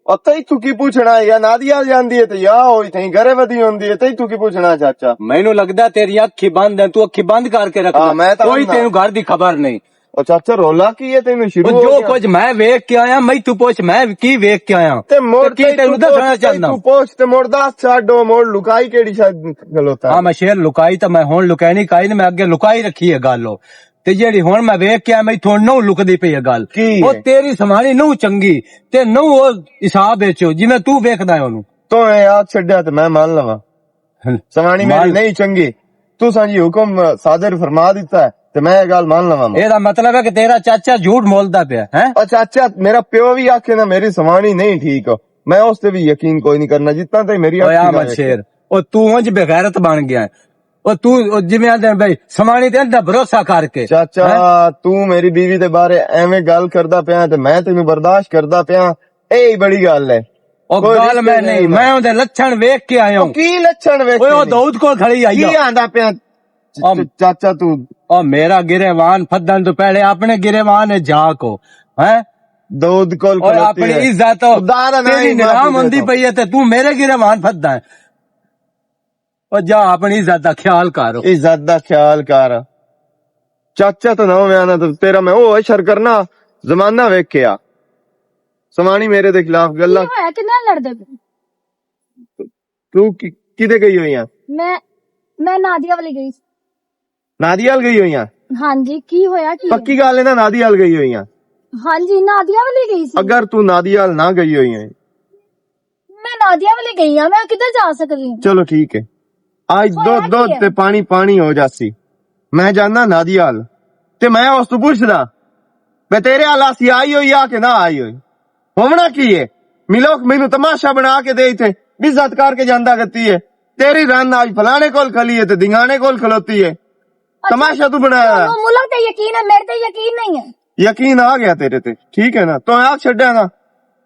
او تیتھوں کی پوچھنا ہے؟ یا نادی ال جاندی ہے تے یا ہوئی تھیں گھرے ودی ہوندی ہے، تیتھوں کی پوچھنا چاچا؟ مینوں لگدا تیری اکھی بند ہے، تو اکھی بند کر کے رکھ۔ ہاں، میں تاں کوئی بند ہاں۔ تینوں گھر دی خبر نہیں۔ او چاچا، رولا کی ہے؟ تینوں شروع او ہو جو گیا؟ کچھ میں ویکھ کے آیا، میتھوں پوچھ، میں کی ویکھ کے آیا؟ تے مڑ تے کی تینوں تینوں دسنا پوچھ، چاہنا؟ تینوں پوچھ تے مڑ دس چھڈ، او مڑ لکائی کیڑی شاید کھلوتا ہے؟ ہاں، میں شیر لکائی تے میں ہن لکائی نہیں، کائی نے میں اگے لکائی رکھی ہے گل۔ او تے جیڑی ہن میں ویکھ کے آیا، میں تھوڑ نو لکدی پئی ہے گل۔ کی او ہے؟ تیری سمالی نو چنگی، تے نو او حساب وچ جویں تو ویکھدا ہے اونوں۔ تو اے آکھ چھڈیا تے میں مان لواں۔ ہن۔ سمالی میری مان نہیں چنگی۔ تساں جی حکم صادر فرما دیتا ہے تے میں یہ گل مان لواں۔ اے دا مطلب ہے کہ تیرا چاچا جھوٹ مولدا پیا ہے؟ او چاچا، میرا پیو بھی آکھے نا میری سمالی نہیں ٹھیک ہو، میں اس تے بھی یقین کوئی نہیں کرنا جتنا تے میری اوے اکھیں نال احمد ویکھے۔ شیر، او تو اونج بغیرت بن گیا ہے۔ او تو، او جویں آندے نے بھائی، سمالی تے اندا بھروسہ کر کے۔ چاچا، ہیں؟ تو میری بیوی دے بارے ایویں گل کردا پیا تے میں تینوں برداشت کردا پیا، اے ہی بڑی گل ہے۔ او کوئی گل رشتے میں نہیں، نہیں۔ میں اوندے لچھن ویکھ کے آیا ہوں۔ او کی لچھن ویکھ اوے او کے؟ داؤد کول کھڑی آئی کی آ۔ آندا پیا؟ چ-، او چ-، چاچا تو او میرا گریوان پھدن تو پہلے اپنے گریوان نے جا کو، ہیں؟ داؤد کول اور کھلوتی اپنی ہے۔ عزت، خدا دا نام تیری ہی معافی نرام دے ہوندی دو۔ پئی ہے تے تو میرے گریوان پھددا ہے۔ او جا، اپنی عزت دا خیال کر۔ عزت دا خیال کر۔ چاچا تو نہ ہویا نا، تو تیرا میں او اشر کرنا، زمانہ ویکھ کے آ۔ سمانی میرے دے خلاف گلا۔ کی ہویا؟ کدے لڑدے پے؟ تو کی-، کدے گئی ہوئی ہیں؟ میں، میں نادیہ والی گئی۔ نادیہ وال گئی ہوئی ہیں؟ ہاں جی، کی ہویا کی؟ پکی گل ہے نا، نادیہ وال گئی ہوئی ہیں؟ ہاں جی، نادیہ والی گئی سی۔ اگر تو نادیہ وال نہ گئی ہوئی ہیں، میں نادیہ والے گئی ہاں، میں کدھر جا سکدی ہاں؟ چلو ٹھیک ہے، آج ہویا دودھ، کی دودھ ہے؟ تے پانی پانی ہو جاسی۔ میں جانا نادیہ وال، تے میں اس تو پوچھدا، میں تیرے حال آسی آئی ہوئی آ کہ نہ آئی ہوئی؟ ہونا کی ہے؟ ملوک مینوں تماشا بنا کے دے ایتھے، عزت کر کے جاندا گتی ہے۔ تیری رن آج فلانے کول کھلی ہے تے دنگانے کول کھلوتی ہے۔ اچھا، تماشا تو بنایا۔ تانوں ملک تے یقین ہے، میرے تے یقین نہیں ہے۔ یقین آ گیا تیرے تے، ٹھیک ہے نا؟ تو آ چھڈیا نا،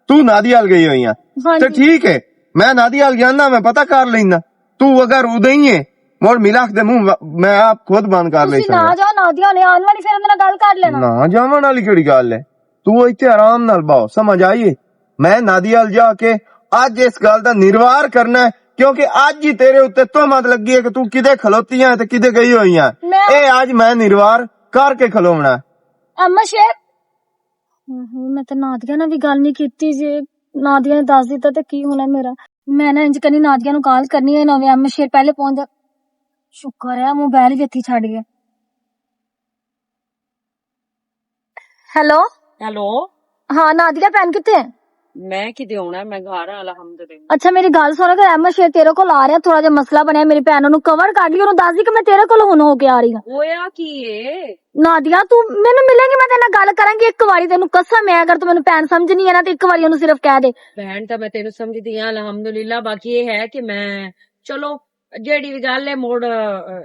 تو نادی حال گئی ہوئی ہیں۔ ہاں تے جی۔ ٹھیک ہے، میں نادی حال جاننا، میں پتہ کر لینا۔ تو اگر ادے ہی ہے، مڑ ملاخ دے منہ میں آپ خود بند کر لے تسی نہ سکنا۔ جاؤ، نادیہ نے آن والی، پھر اندر گل کر لینا۔ نہ جاون والی کیڑی گل ہے؟ تو اتھے آرام نال باؤ، سمجھ آئی ہے؟ میں نادی حال جا کے اج اس گل دا نروار کرنا ہے، کیونکہ اج ہی تیرے اُتے تہمت لگی ہے کہ تو کدے کھلوتی ہے تے کدے گئی ہوئی ہے۔ میں اے اج میں نروار کر کے کھلونا ہے۔ اما شیر، اوہو، میں تے نادیہ نال وی گل نہیں کیتی۔ جے نادیہ نے دس دتا تے کی ہونا میرا؟ میں نہ انج کرنی، نادیہ نوں کال کرنی ہے، نہ ہووے اما شیر پہلے پہنچ جا۔ شکر ہے موبائل وی اتھی چھڈ گیا۔ ہیلو۔ ہیلو۔ ہاں نادیہ، بہن کتے ہیں؟ میں کی دیونا ہے، میں گھر ہاں، الحمدللہ۔ اچھا، میری گل سن، اگر احمد شیر تیرے کول آ رہا، تھوڑا جہا مسئلہ بنیا، میری بہن، انہوں کور کڈ لیا، انہوں دس دی کہ میں تیرے کول ہن ہو کے آ رہی ہاں۔ ہویا کی ہے؟ نادیہ، تو مینوں ملیں گی، میں تیرے نال گل کراں گی ایک واری، تینوں قسم ہے، اگر تو مینوں بہن سمجھنی ہے نا، تو ایک واری انہوں صرف کہہ دے۔ بہن تاں میں تینوں سمجھدی ہاں، الحمدللہ، باقی یہ ہے کہ میں، چلو، جیڑی وی گل ہے، مڑ،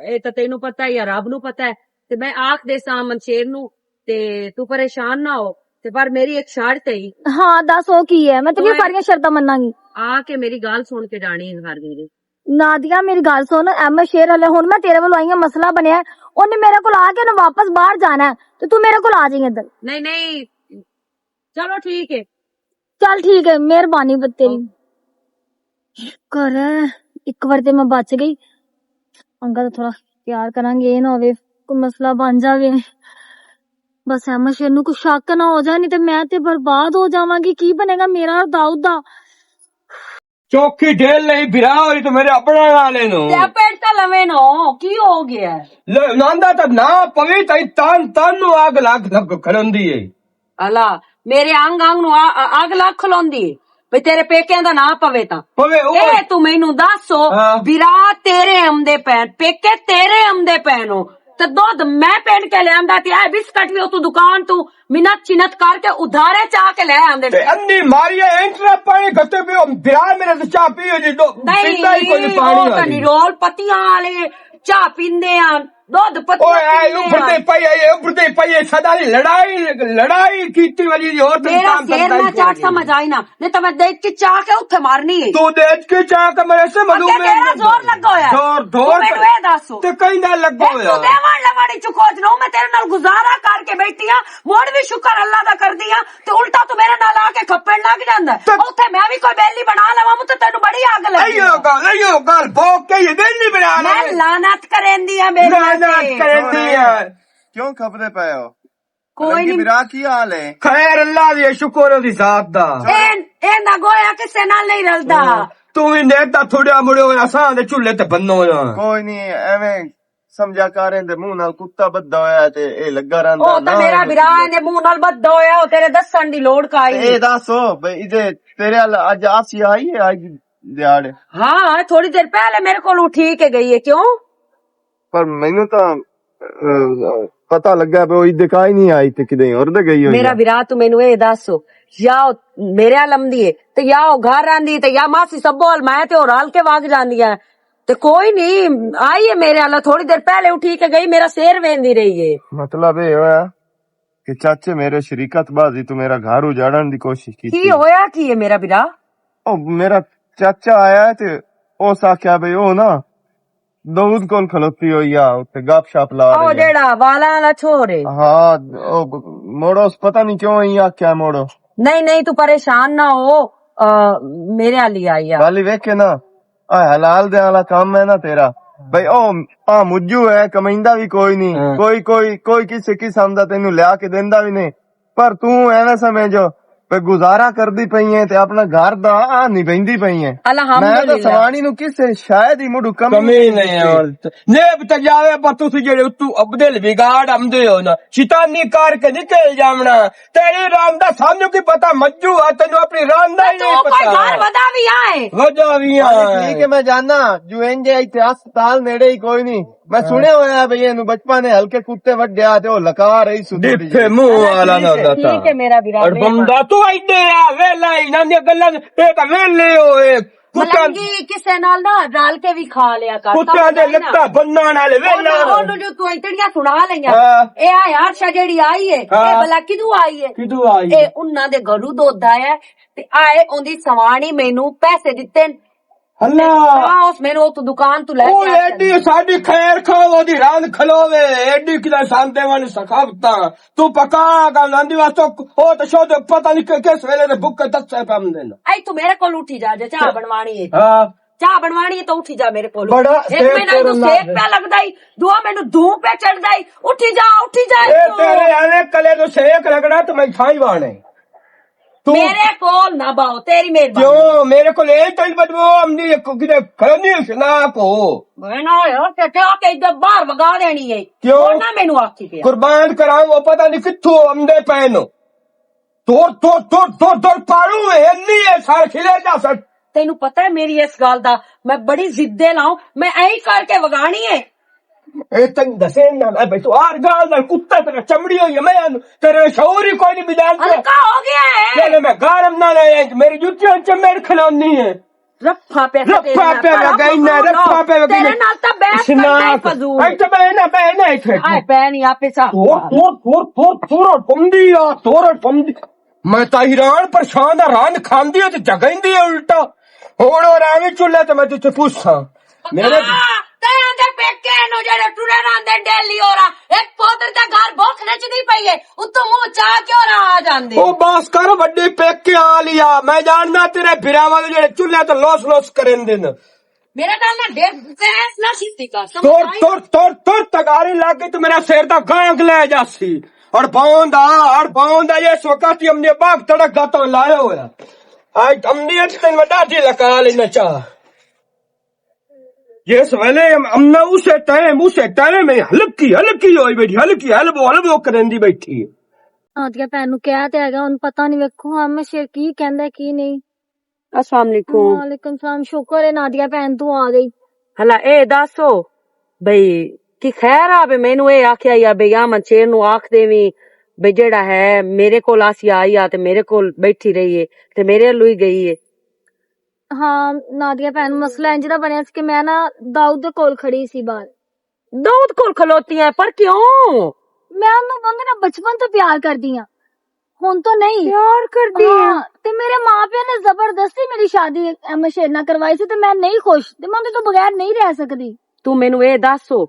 اے تاں تینوں پتہ ہے یا رب نوں پتہ ہے، تے میں آکھ دے ساں احمد شیر نوں، تے تو پریشان نہ ہو، تے پر میری ایک شرط ہے۔ ہاں، دس، او کی ہے؟ میں تے وی اوئے، ساریاں شرطاں مناں گی۔ آ کے میری گل سن کے جانی ہے گھر دی۔ نادیہ، میری گل سن، احمد شیر، ہلے ہن میں تیرے ول آئی ہاں، مسئلہ بنیا ہے، انہیں میرے کول آ کے انہیں واپس باہر جانا ہے، تے تو میرے کول آ جائیں ادھر۔ نہیں، نہیں، چلو ٹھیک ہے۔ چل ٹھیک ہے، مہربانی ب-، تیری۔ اوکے۔ شکر ہے، ایک وار تے میں بچ گئی۔ انگا تو تھوڑا پیار کراں گے، اے نہ ہووے کوئی مسئلہ بن جاوے۔ بس احمد شیر نوں کوئی شک نہ ہو جائے، نہیں تے میں تے برباد ہو جاواں گی۔ کی بنے گا میرا اور داؤد دا؟ چوکی ڈھیل نہیں، بھرا ہوئی تو میرے اپنا نہ لینو۔ تے پیٹ تے لوے نو، کی ہو گیا؟ لے، ناندا تے نہ پوی، تائی تن تن نو آگ لگ لگ کھڑندی ہے۔ الا، میرے انگ انگ نو آ-، آ-، آگ لگ کھلوندی ہے۔ بھئی تیرے پیکیاں دا نہ پوے تاں۔ پوے، او اے تو مینوں دس، ہاں۔ برا تیرے آمدے پین، پیکے تیرے آمدے پین ہو۔ تے دودھ میں پین کے لے آندا تے اے بسکٹ وی اتوں دکان تو منت چنت کر کے ادھارے چا کے لے آندے تے نے۔ انی ماری ہے، انٹرا پانی گھتے پہ ہو، برا میرے سے چا پیو جی، دو، نہیں، پیندا ہی کوئی نہیں پانی او تاں والی۔ نرول پتیاں والے چا پیندے آن، دودھ پتیاں اوئے، اے پیندے اوپر آن۔ تے پئی، اے اوپر تے پئی، اے سدا دی لڑائی، لڑائی کیتی والی دی، اور تے میرا کام سر کرتا ہی نہ کوئی چاٹ نہیں۔ سمجھ آئی نا۔ نہیں تے میں دیکھ کے چا کے اتھے مارنی ہے۔ تو دیکھ کے چا کے میرے سے مدھو اگے میں تیرا زور لگا ہویا ہے۔ زور، زور تو مینوں اے دس۔ تے کہیں دا لگا اے ہویا۔ تو دیوان لواڑی چکوچ نو، میں تیرے نال گزارا کر کے بیٹھی ہاں، مڑ بھی شکر اللہ دا کر دی ہاں، تے الٹا تو میرے نال آ کے کھپن لگ جاندا ہے۔ تے اتھے میں بھی کوئی بیلی بنا لواں، تے تینوں بڑی اگ لگی ایو ہے۔ گل، ایو گل، بھوک کے یہ بیلی بنا میں لے۔ لعنت کریندی ہاں بیلی لعنت تے۔ کریندی ہے۔ کیوں کھپدے پئے ہو؟ کوئی رنگی نہیں۔ برا کی حال ہے؟ خیر اللہ دی، شکر دی ذات دا۔ اے، اے نہ گویا کسے نال نہیں رلدا۔ تو بھی نیک دا تھوڑا مڑے ہوئے، اساں دے چولہے تے بنو ہوئے۔ کوئی نہیں، ایویں سمجھا کر، ایندے منہ نال کتا بدھا ہویا ہے تے اے لگا رہندا، او تے نہ میرا ایندے بھرا کتا۔ ایندے منہ نال بدھا ہویا، او تیرے دسن دی لوڑ کائی تے نہیں۔ اے دس، او بھئی، ایدے تیرے ال-، اج آسی آئی ہے، اج دیہاڑے؟ ہاں، تھوڑی دیر پہلے میرے کول اٹھی کے گئی ہے، کیوں؟ پر مینوں تاں، اہ، پتہ لگا پیا او ایدے کائی نہیں آئی تے کدے ہور دے گئی ہوئی میرا ہے۔ بھرا، تو مینوں اے دس، یا او میرے ال امدی ہے، تے یا او گھر آندی ہے، تے یا ماسی سبو ال میں تے او رل کے وگ جاندی ہے۔ تے کوئی نہیں، آئی ہے میرے ال، تھوڑی دیر پہلے اٹھی کے گئی، میرا سیر ویندی رہی ہے۔ مطلب اے ہویا کہ چاچے میرے شریکت بازی تو میرا گھر اجاڑن دی کوشش کی کی۔ ہویا کی ہے میرا بھرا؟ او میرا چاچا آیا ہے تے اس آکھیا بھئی او نا دود کول کھلوتی ہوئی آ، تے گپ شپ لا او رہی ہے۔ جیڑا والا والا چھوڑ ہے۔ ہاں، او موڑو اس پتہ نہیں کیوں ہی آکھیا موڑو۔ نہیں، نہیں، تو پریشان نہ ہو، آ، میرے والی آئی آ۔ گل ویکھے نا، آ حلال دے والا کام ہے نا تیرا۔ بھئی، او، آ مجو ہے، کمائندا بھی کوئی نہیں۔ ہاں۔ کوئی، کوئی، کوئی کسے قسم دا تینوں لیا کے دیندا بھی نہیں۔ پر توں ایویں سمجھو، بھئی گزارا کردی پئی ہے تے اپنا گھر دا آ نہیں بہندی پئی ہے۔ میں تو الحمدللہ۔ سوانی نو کسے شاید ہی مڈو کمی کمی نہیں نہیں ہے۔ اور نیب تے جاوے، پر تسی جڑے اتو عبدل بگاڑ آمدے ہو نا، شیطانی کر کے نکل جاونا۔ تیری رام دا سانوں کی پتہ، مجو آ، تینوں اپنی رام دا ہی تے نہیں تو کوئی پتہ۔ گھر ودا بھی آئے۔ ودا بھی آئے۔ ٹھیک ہے، میں جانا، جو انجے ایتھے ہسپتال نیڑے ہی کوئی نہیں۔ میں ہاں۔ سنیا ہویا ہے بھئی، اینوں بچپن نے ہلکے کتے وڈیا تے او لکا رہی سو تھوڑی ڈٹھے جہی۔ منہ والا نہ ٹھیک ہے، ہوندا تھا۔ ٹھیک ہے میرا برا، اور بندہ تو ایڈے آ، ویلا انہاں دیاں گلاں، اے تاں ویلے ہوئے۔ کتاں ملنگی کسے نال نہ رل کے بھی کھا لیا کر، کتاں دے لتاں بنن والے ویلا۔ اونوں جو تو اتنیاں سنا لئیاں۔ ہاں۔ اے آ یار شا جیڑی آئی ہے، اے ہاں۔ بلا کدوں آئی ہے؟ کدوں آئی اے ہے؟ انہاں دے گھروں دودھ آیا ہے، تے آئے اوندی سوانی مینوں پیسے دتے۔ اللہ۔ ہاں، اس مینوں اتھوں دکان تو لے او کے آ ایڈی سکدی۔ ساڈی خیر خواہ، او دی ران کھلوے، ایڈی کدے ساندے وانی سخاوتاں۔ تو پکا گا ناندی واسطے، او تے شو دے پتہ نہیں کہ کس ویلے دے بھکے دسے پے ہم دن۔ اے تو میرے کول اٹھی جا، جے چاہ بنوانی ہے۔ ہاں۔ چاہ بنوانی ہے تو اٹھی جا میرے کول۔ بڑا ایک سیک مینوں تو کرنا سیک ہے۔ پہ لگدا ہی، دعا مینوں دھوں پہ چڑھدا ہی۔ اٹھی جا، اٹھی جا اے اتھوں۔ تیرے ایویں کلے نوں سیک لگنا تے میں تھائی وانے۔ تو میرے کول نہ باؤ، تیری مہربانی۔ کیوں؟ میرے کول اے تین بدبو آمدی ہے، کو کدے کھڑنی شنا کو۔ میں نہ ہویا، چچا کے ادھر باہر وگا دینی ہے۔ کیوں؟ اور نہ مینوں آکھی پیا۔ قربان کراؤں، وہ پتہ نہیں کتھوں آمدے پے نو۔ تور، تور، تور، تور، تور پاڑو ہے، نہیں ہے، سارے کھلے جا سن۔ تینوں پتہ ہے میری اس گل دا، میں بڑی ضد دے لاؤں، میں اینہی کر کے وگانی ہے۔ اے تینوں دسے نہ، میں بھئی تو ہر گل نال کتا تیرا چمڑی ہوئی ہے، میں تیرے شعور ہی کوئی نہیں بجان۔ ہلکا ہو گیا ہے۔ چلے میں گارم نہ لے، میری جتیاں چمڑ کھلونی ہے۔ رفا پہ رفا پہ لگائی نہ، رفا پہ لگائی نہ۔ تیرے نال تاں بحث کرنا ہی فضول۔ اے تو میں نہ، میں نہ اتھے۔ آئے پے نہیں، آپے سا۔ تور، تور، تور، تور، تور، پمدی آ، تور، پمدی۔ میں تاں حیران پریشان آ، ران کھاندی ہے تے جگائندی ہے الٹا۔ ہن او راوی چولہے تے میں تجھے پوچھاں۔ میرے تے آندے پیکے نو جڑے ٹرے راندے ڈیلی ہو رہا، ایک پودر دے گھر بھوک نچدی پئی ہے، اتوں منہ چا کیوں نہ آ جاندے؟ او بس کر، وڈی پیکے آ لیا، میں جاندا تیرے بھراواں دے جڑے چولہے تے لوس لوس کریندے نے۔ میرے نال نہ ڈیڑھ بحث نہ کیتی کر، سمجھ تر، آئی؟ تر، تر، تر، تگاری لگ گئی تو میرا سر دا گانگ لے جاسی۔ اور باؤں دا، اور باؤں دا، اس وقت ہی ہم نے باغ تڑک گاتا لایا ہوا۔ آج ہم نے ایک دن میں ڈاڈی لکا لینا چاہ۔ جس ویلے ہم، ہم نے اسے ٹائم، اسے ٹائم میں ہلکی، ہلکی ہوئی بیٹھی، ہلکی، ہلبو، ہلبو کرن دی بیٹھی ہے۔ نادیہ بھن نوں کہہ تے آ گیا، ہن پتہ نہیں ویکھو ہم شیر کی کہندا ہے کی نہیں۔ السلام علیکم۔ وعلیکم السلام، شکر ہے نادیہ بھن تو آ گئی۔ ہلا اے دسو بھئی کی خیر آ؟ بھئی مینوں اے آکھیا یا بھئی آمن شیر نوں آکھ دیویں بھئی جیڑا ہے میرے کول آسی آئی آ تے میرے کول بیٹھی رہی ہے تے میرے لوئی گئی ہے۔ ہاں نادیہ بھن، مسئلہ انج دا بنیا سی کہ میں نا داؤد دے کول کھڑی سی باہر۔ داؤد کول کھلوتی ہیں، پر کیوں؟ میں انہوں واہندے نال بچپن تو پیار کردی ہاں، ہن تو نہیں۔ پیار کردی ہاں، تے میرے ماں پیو نے زبردستی میری شادی احمد شیر نال کروائی سی تے میں نہیں خوش، تے میں اندے تو بغیر نہیں رہ سکدی۔ تو مینوں اے دسو،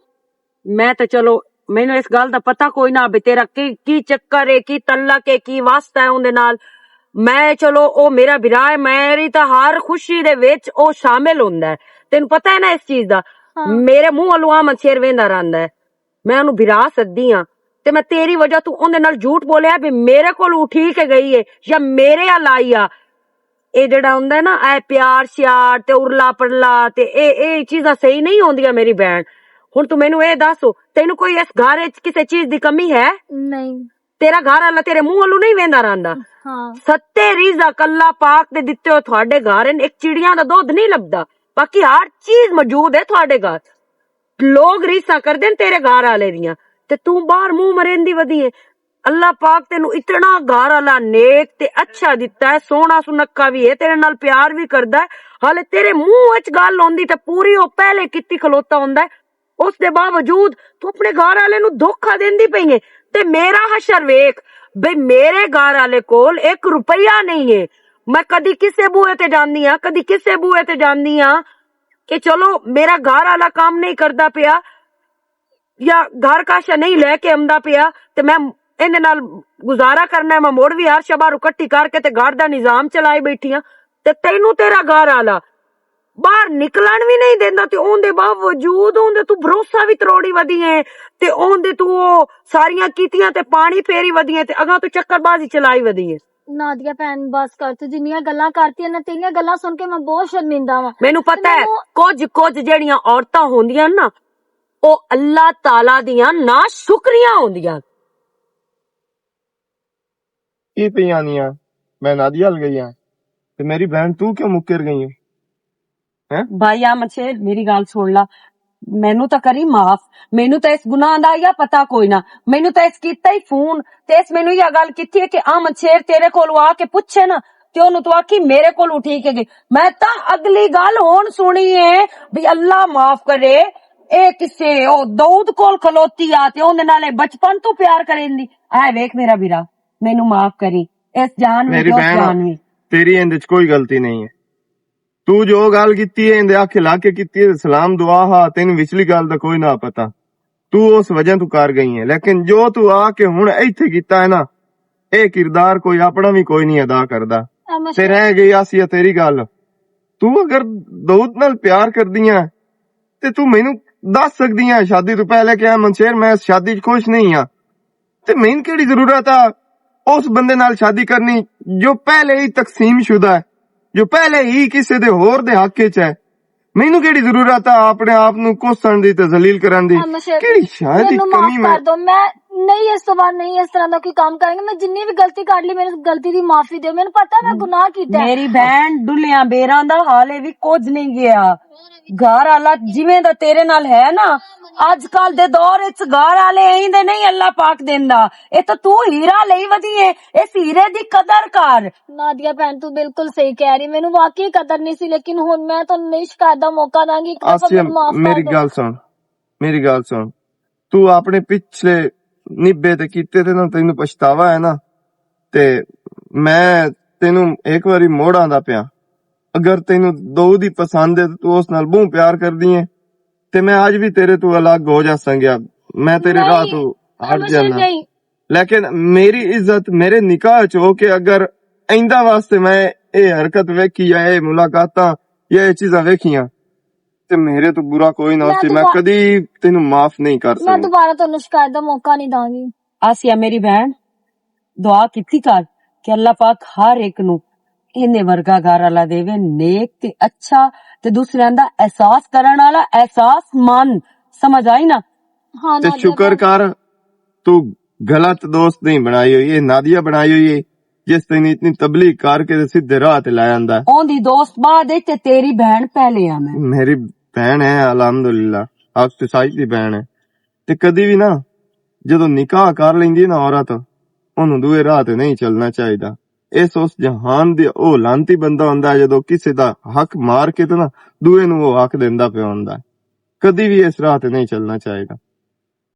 میں تے چلو، مینوں اس گل دا پتہ کوئی نہ بھی تیرا کی، کی چکر ہے، کی تعلق ہے، کی واسطہ ہے اوندے نال۔ میں چلو او میرا بھرا ہے، میری تاں ہر خوشی دے وچ او شامل ہوندا ہے۔ تینوں پتہ ہے نا اس چیز دا؟ ہاں۔ میرے منہ والوں آمد شیر ویندا رہندا ہے۔ میں اونوں بھرا سدی ہاں تے میں تیری وجہ تو اوندے نال جھوٹ بولیا بھی میرے کول اٹھی کے گئی ہے یا میرے ال آئی آ۔ اے جڑا ہوندا ہے نا، اے پیار شیار تے ارلا پرلا تے اے، اے چیزاں صحیح نہیں ہوندیاں میری بہن۔ ہن توں مینوں ایہہ دس، تینوں کوئی اس گھر وچ کسے چیز دی کمی ہے؟ نہیں۔ تیرا گھر والا تیرے منہ ولوں نہیں ویندا رہندا؟ ہاں۔ ستے رزق اللہ پاک دے دتے ہوئے تہاڈے گھر ہن، ایک چڑیاں دا دودھ نہیں لبدا، باقی ہر چیز موجود ہے تہاڈے گھر۔ لوگ ریساں کردے نے تیرے گھر والے دیاں، تے توں باہر منہ مریندی ودی ہے۔ اللہ پاک تینوں اتنا گھر والا نیک تے اچھا دتا ہے، سوہنا سنکا وی ہے، تیرے نال پیار وی کردا ہے۔ حالے تیرے منہ وچ گل ہوندی تے پوری او پہلے کیتی کھلوتا ہوندا ہے، اس دے باوجود تو اپنے گھر والے نوں دھوکا دیندی پئی ہے۔ تے میرا حشر ویکھ، بے میرے گھر والے کول ایک روپیہ نہیں ہے۔ میں کدی کسے بوئے تے جاندی ہاں، کدی کسے بوئے تے جاندی ہاں کہ چلو میرا گھر والا کام نہیں کردا پیا، یا گھر کاشا نہیں لے کے آندا پیا، تے میں ایندے نال گزارا کرنا ہے، میں مڑ وی ہر شبا رو کٹھی کر کے تے گھر دا نظام چلائی بیٹھی ہاں۔ تے تینوں تیرا گھر والا باہر نکلن وی نہیں دیندا، تے اون دے باوجود اون دے تو بھروسہ وی تروڑی ودی ہے، تے اون دے تو او ساریاں کیتیاں تے پانی پھیری ودی ہے، تے اگاں تو چکر بازی چلائی ودی ہے۔ نادیہ بہن، بس کر، تو جنیاں گلاں کرتی ہے نا، تیریاں گلاں سن کے میں بہت شرمندہ واں۔ مینوں پتہ ہے، کچھ کچھ جڑیاں عورتاں ہوندیاں نا، او اللہ تعالیٰ دیاں نا شکریاں ہوندیاں۔ کی پئی آنی آ؟ میں نادیہ ال گئی ہاں۔ تے میری بہن، تو کیوں مکر گئی ہے؟ ہیں؟ بھائی آ مچھے، میری گل سن لا، مینوں تاں کری معاف۔ مینوں تاں اس گناہ دا یا پتہ کوئی نہ۔ مینوں تاں اس کیتا ہی فون، تے اس مینوں یا گل کیتی ہے کہ آ مچھیر تیرے کول آ کے پچھے نا، تے اونوں تو آکھی میرے کول ٹھیک ہے گی۔ میں تاں اگلی گل ہن سنی ہے بھی اللہ معاف کرے، اے کسے او داؤد کول کھلوتی آ تے اوندے نال اے بچپن تو پیار کریندی۔ اے ویکھ میرا بیرا، مینوں معاف کری، اس جان وی میری تے اس بہن، جان وی۔ تیری ایندے چ کوئی غلطی نہیں ہے۔ تو جو گل کیتی ہے، ایندے آکھے لا کے کیتی ہے، سلام دعا ہا، تینوں وچلی گل دا کوئی نہ پتا۔ تو اس وجہ تو کر گئی ہے، لیکن جو تو آ کے ہن ایتھے کیتا ہے نا، اے کردار کوئی اپنا وی کوئی نہیں ادا کردا۔ تے رہ گئی آسیہ تیری گل۔ تو اگر داؤد نال پیار کردی ہے، تے تو مینوں دس سکدی ہے شادی تو پہلے کہ، "اے منشیر، میں اس شادی چ خوش نہیں ہاں۔" تے مینوں کیڑی ضرورت آ اس بندے نال شادی کرنی جو پہلے ہی تقسیم شدہ ہے، جو پہلے ہی کسے دے ہور دے حق وچ ہے؟ مینوں کیڑی ضرورت آ اپنے آپ نوں کوسن دی تے ذلیل کرن دی؟ ہاں، مشرف، کیڑی شاید مینوں معاف کمی میں کر دو، میں نہیں اس تو بعد نہیں اس طرح دا کوئی کام کریں گے۔ میں جنی بھی غلطی کر لی، میری غلطی دی معافی دیو، مینوں پتہ میں گناہ کیتا ہے۔ میری بہن، ڈلیاں بیراں دا حالے بھی کچھ نہیں گیا۔ گھر والا جویں دا تیرے نال ہے نا، اج کل دے دور وچ گھر والے ایندے نہیں اللہ پاک دیندا۔ اے تو تو ہیرا لئی ودی ہے، اس ہیرے دی قدر کر۔ نادیہ بہن، تو بالکل صحیح کہہ رہی، مینوں واقعی قدر نہیں سی، لیکن ہن میں تانوں نہیں شکایت دا موقع داں گی، ایک دفعہ آسیہ، مینوں معاف کر میری دو۔ گل سن، میری گل سن۔ تو اپنے پچھلے نبے تے کیتے تے نا، تینوں پچھتاوا ہے نا، تے میں تینوں ایک واری موڑ آندا پیا۔ اگر تینوں دو دی پسند ہے تے تو اس نال بہوں پیار کردی ہے، تے میں اج بھی تیرے تو الگ ہو جا سنگیا، میں تیرے راہ نہیں، تو ہٹ مجھے جانا۔ نہیں۔ لیکن میری عزت میرے نکاح چ ہو کہ اگر آئندہ واسطے میں اے حرکت ویکھی یا اے ملاقاتاں یا اے چیزاں ویکھیاں، تے میرے تو برا کوئی نہ میں سی، میں دبا-، کدی تینوں معاف نہیں کر میں سکدا۔ دوبارہ تانوں شکایت دا موقع نہیں داں گی۔ آسیہ میری بہن، دعا کیتی کر کہ اللہ پاک ہر ایک نوں اینے ورگا گھر والا دے، نیک تے اچھا، تے دوسریاں دا احساس کرن والا، احساس مند، سمجھ آئی نا؟ ہاں، تے نادیہ شکر بہن۔ کر، تو غلط دوست نہیں بنائی ہوئی ہے، نادیہ بنائی ہوئی ہے، جس تینوں اتنی تبلیغ کر کے تے سیدھے راہ تے لے آندا ہے۔ اوندی دوست بعد وچ تے تیری بہن پہلے آ میں۔ میری بہن ہے، الحمدللہ، آپ سوسائٹی دی بہن ہے۔ تے کدی بھی نا، جدوں نکاح کر لیندی ہے نا عورت، اونوں دوئے راہ تے نہیں چلنا چاہیدا۔ اس، اس جہان دے او لعنتی بندہ ہوندا ہے، جدوں کسے دا حق مار کے تے نا، دوئے نوں او حق دیندا پیا ہوندا ہے۔ کدی بھی اس راہ تے نہیں چلنا چاہیدا۔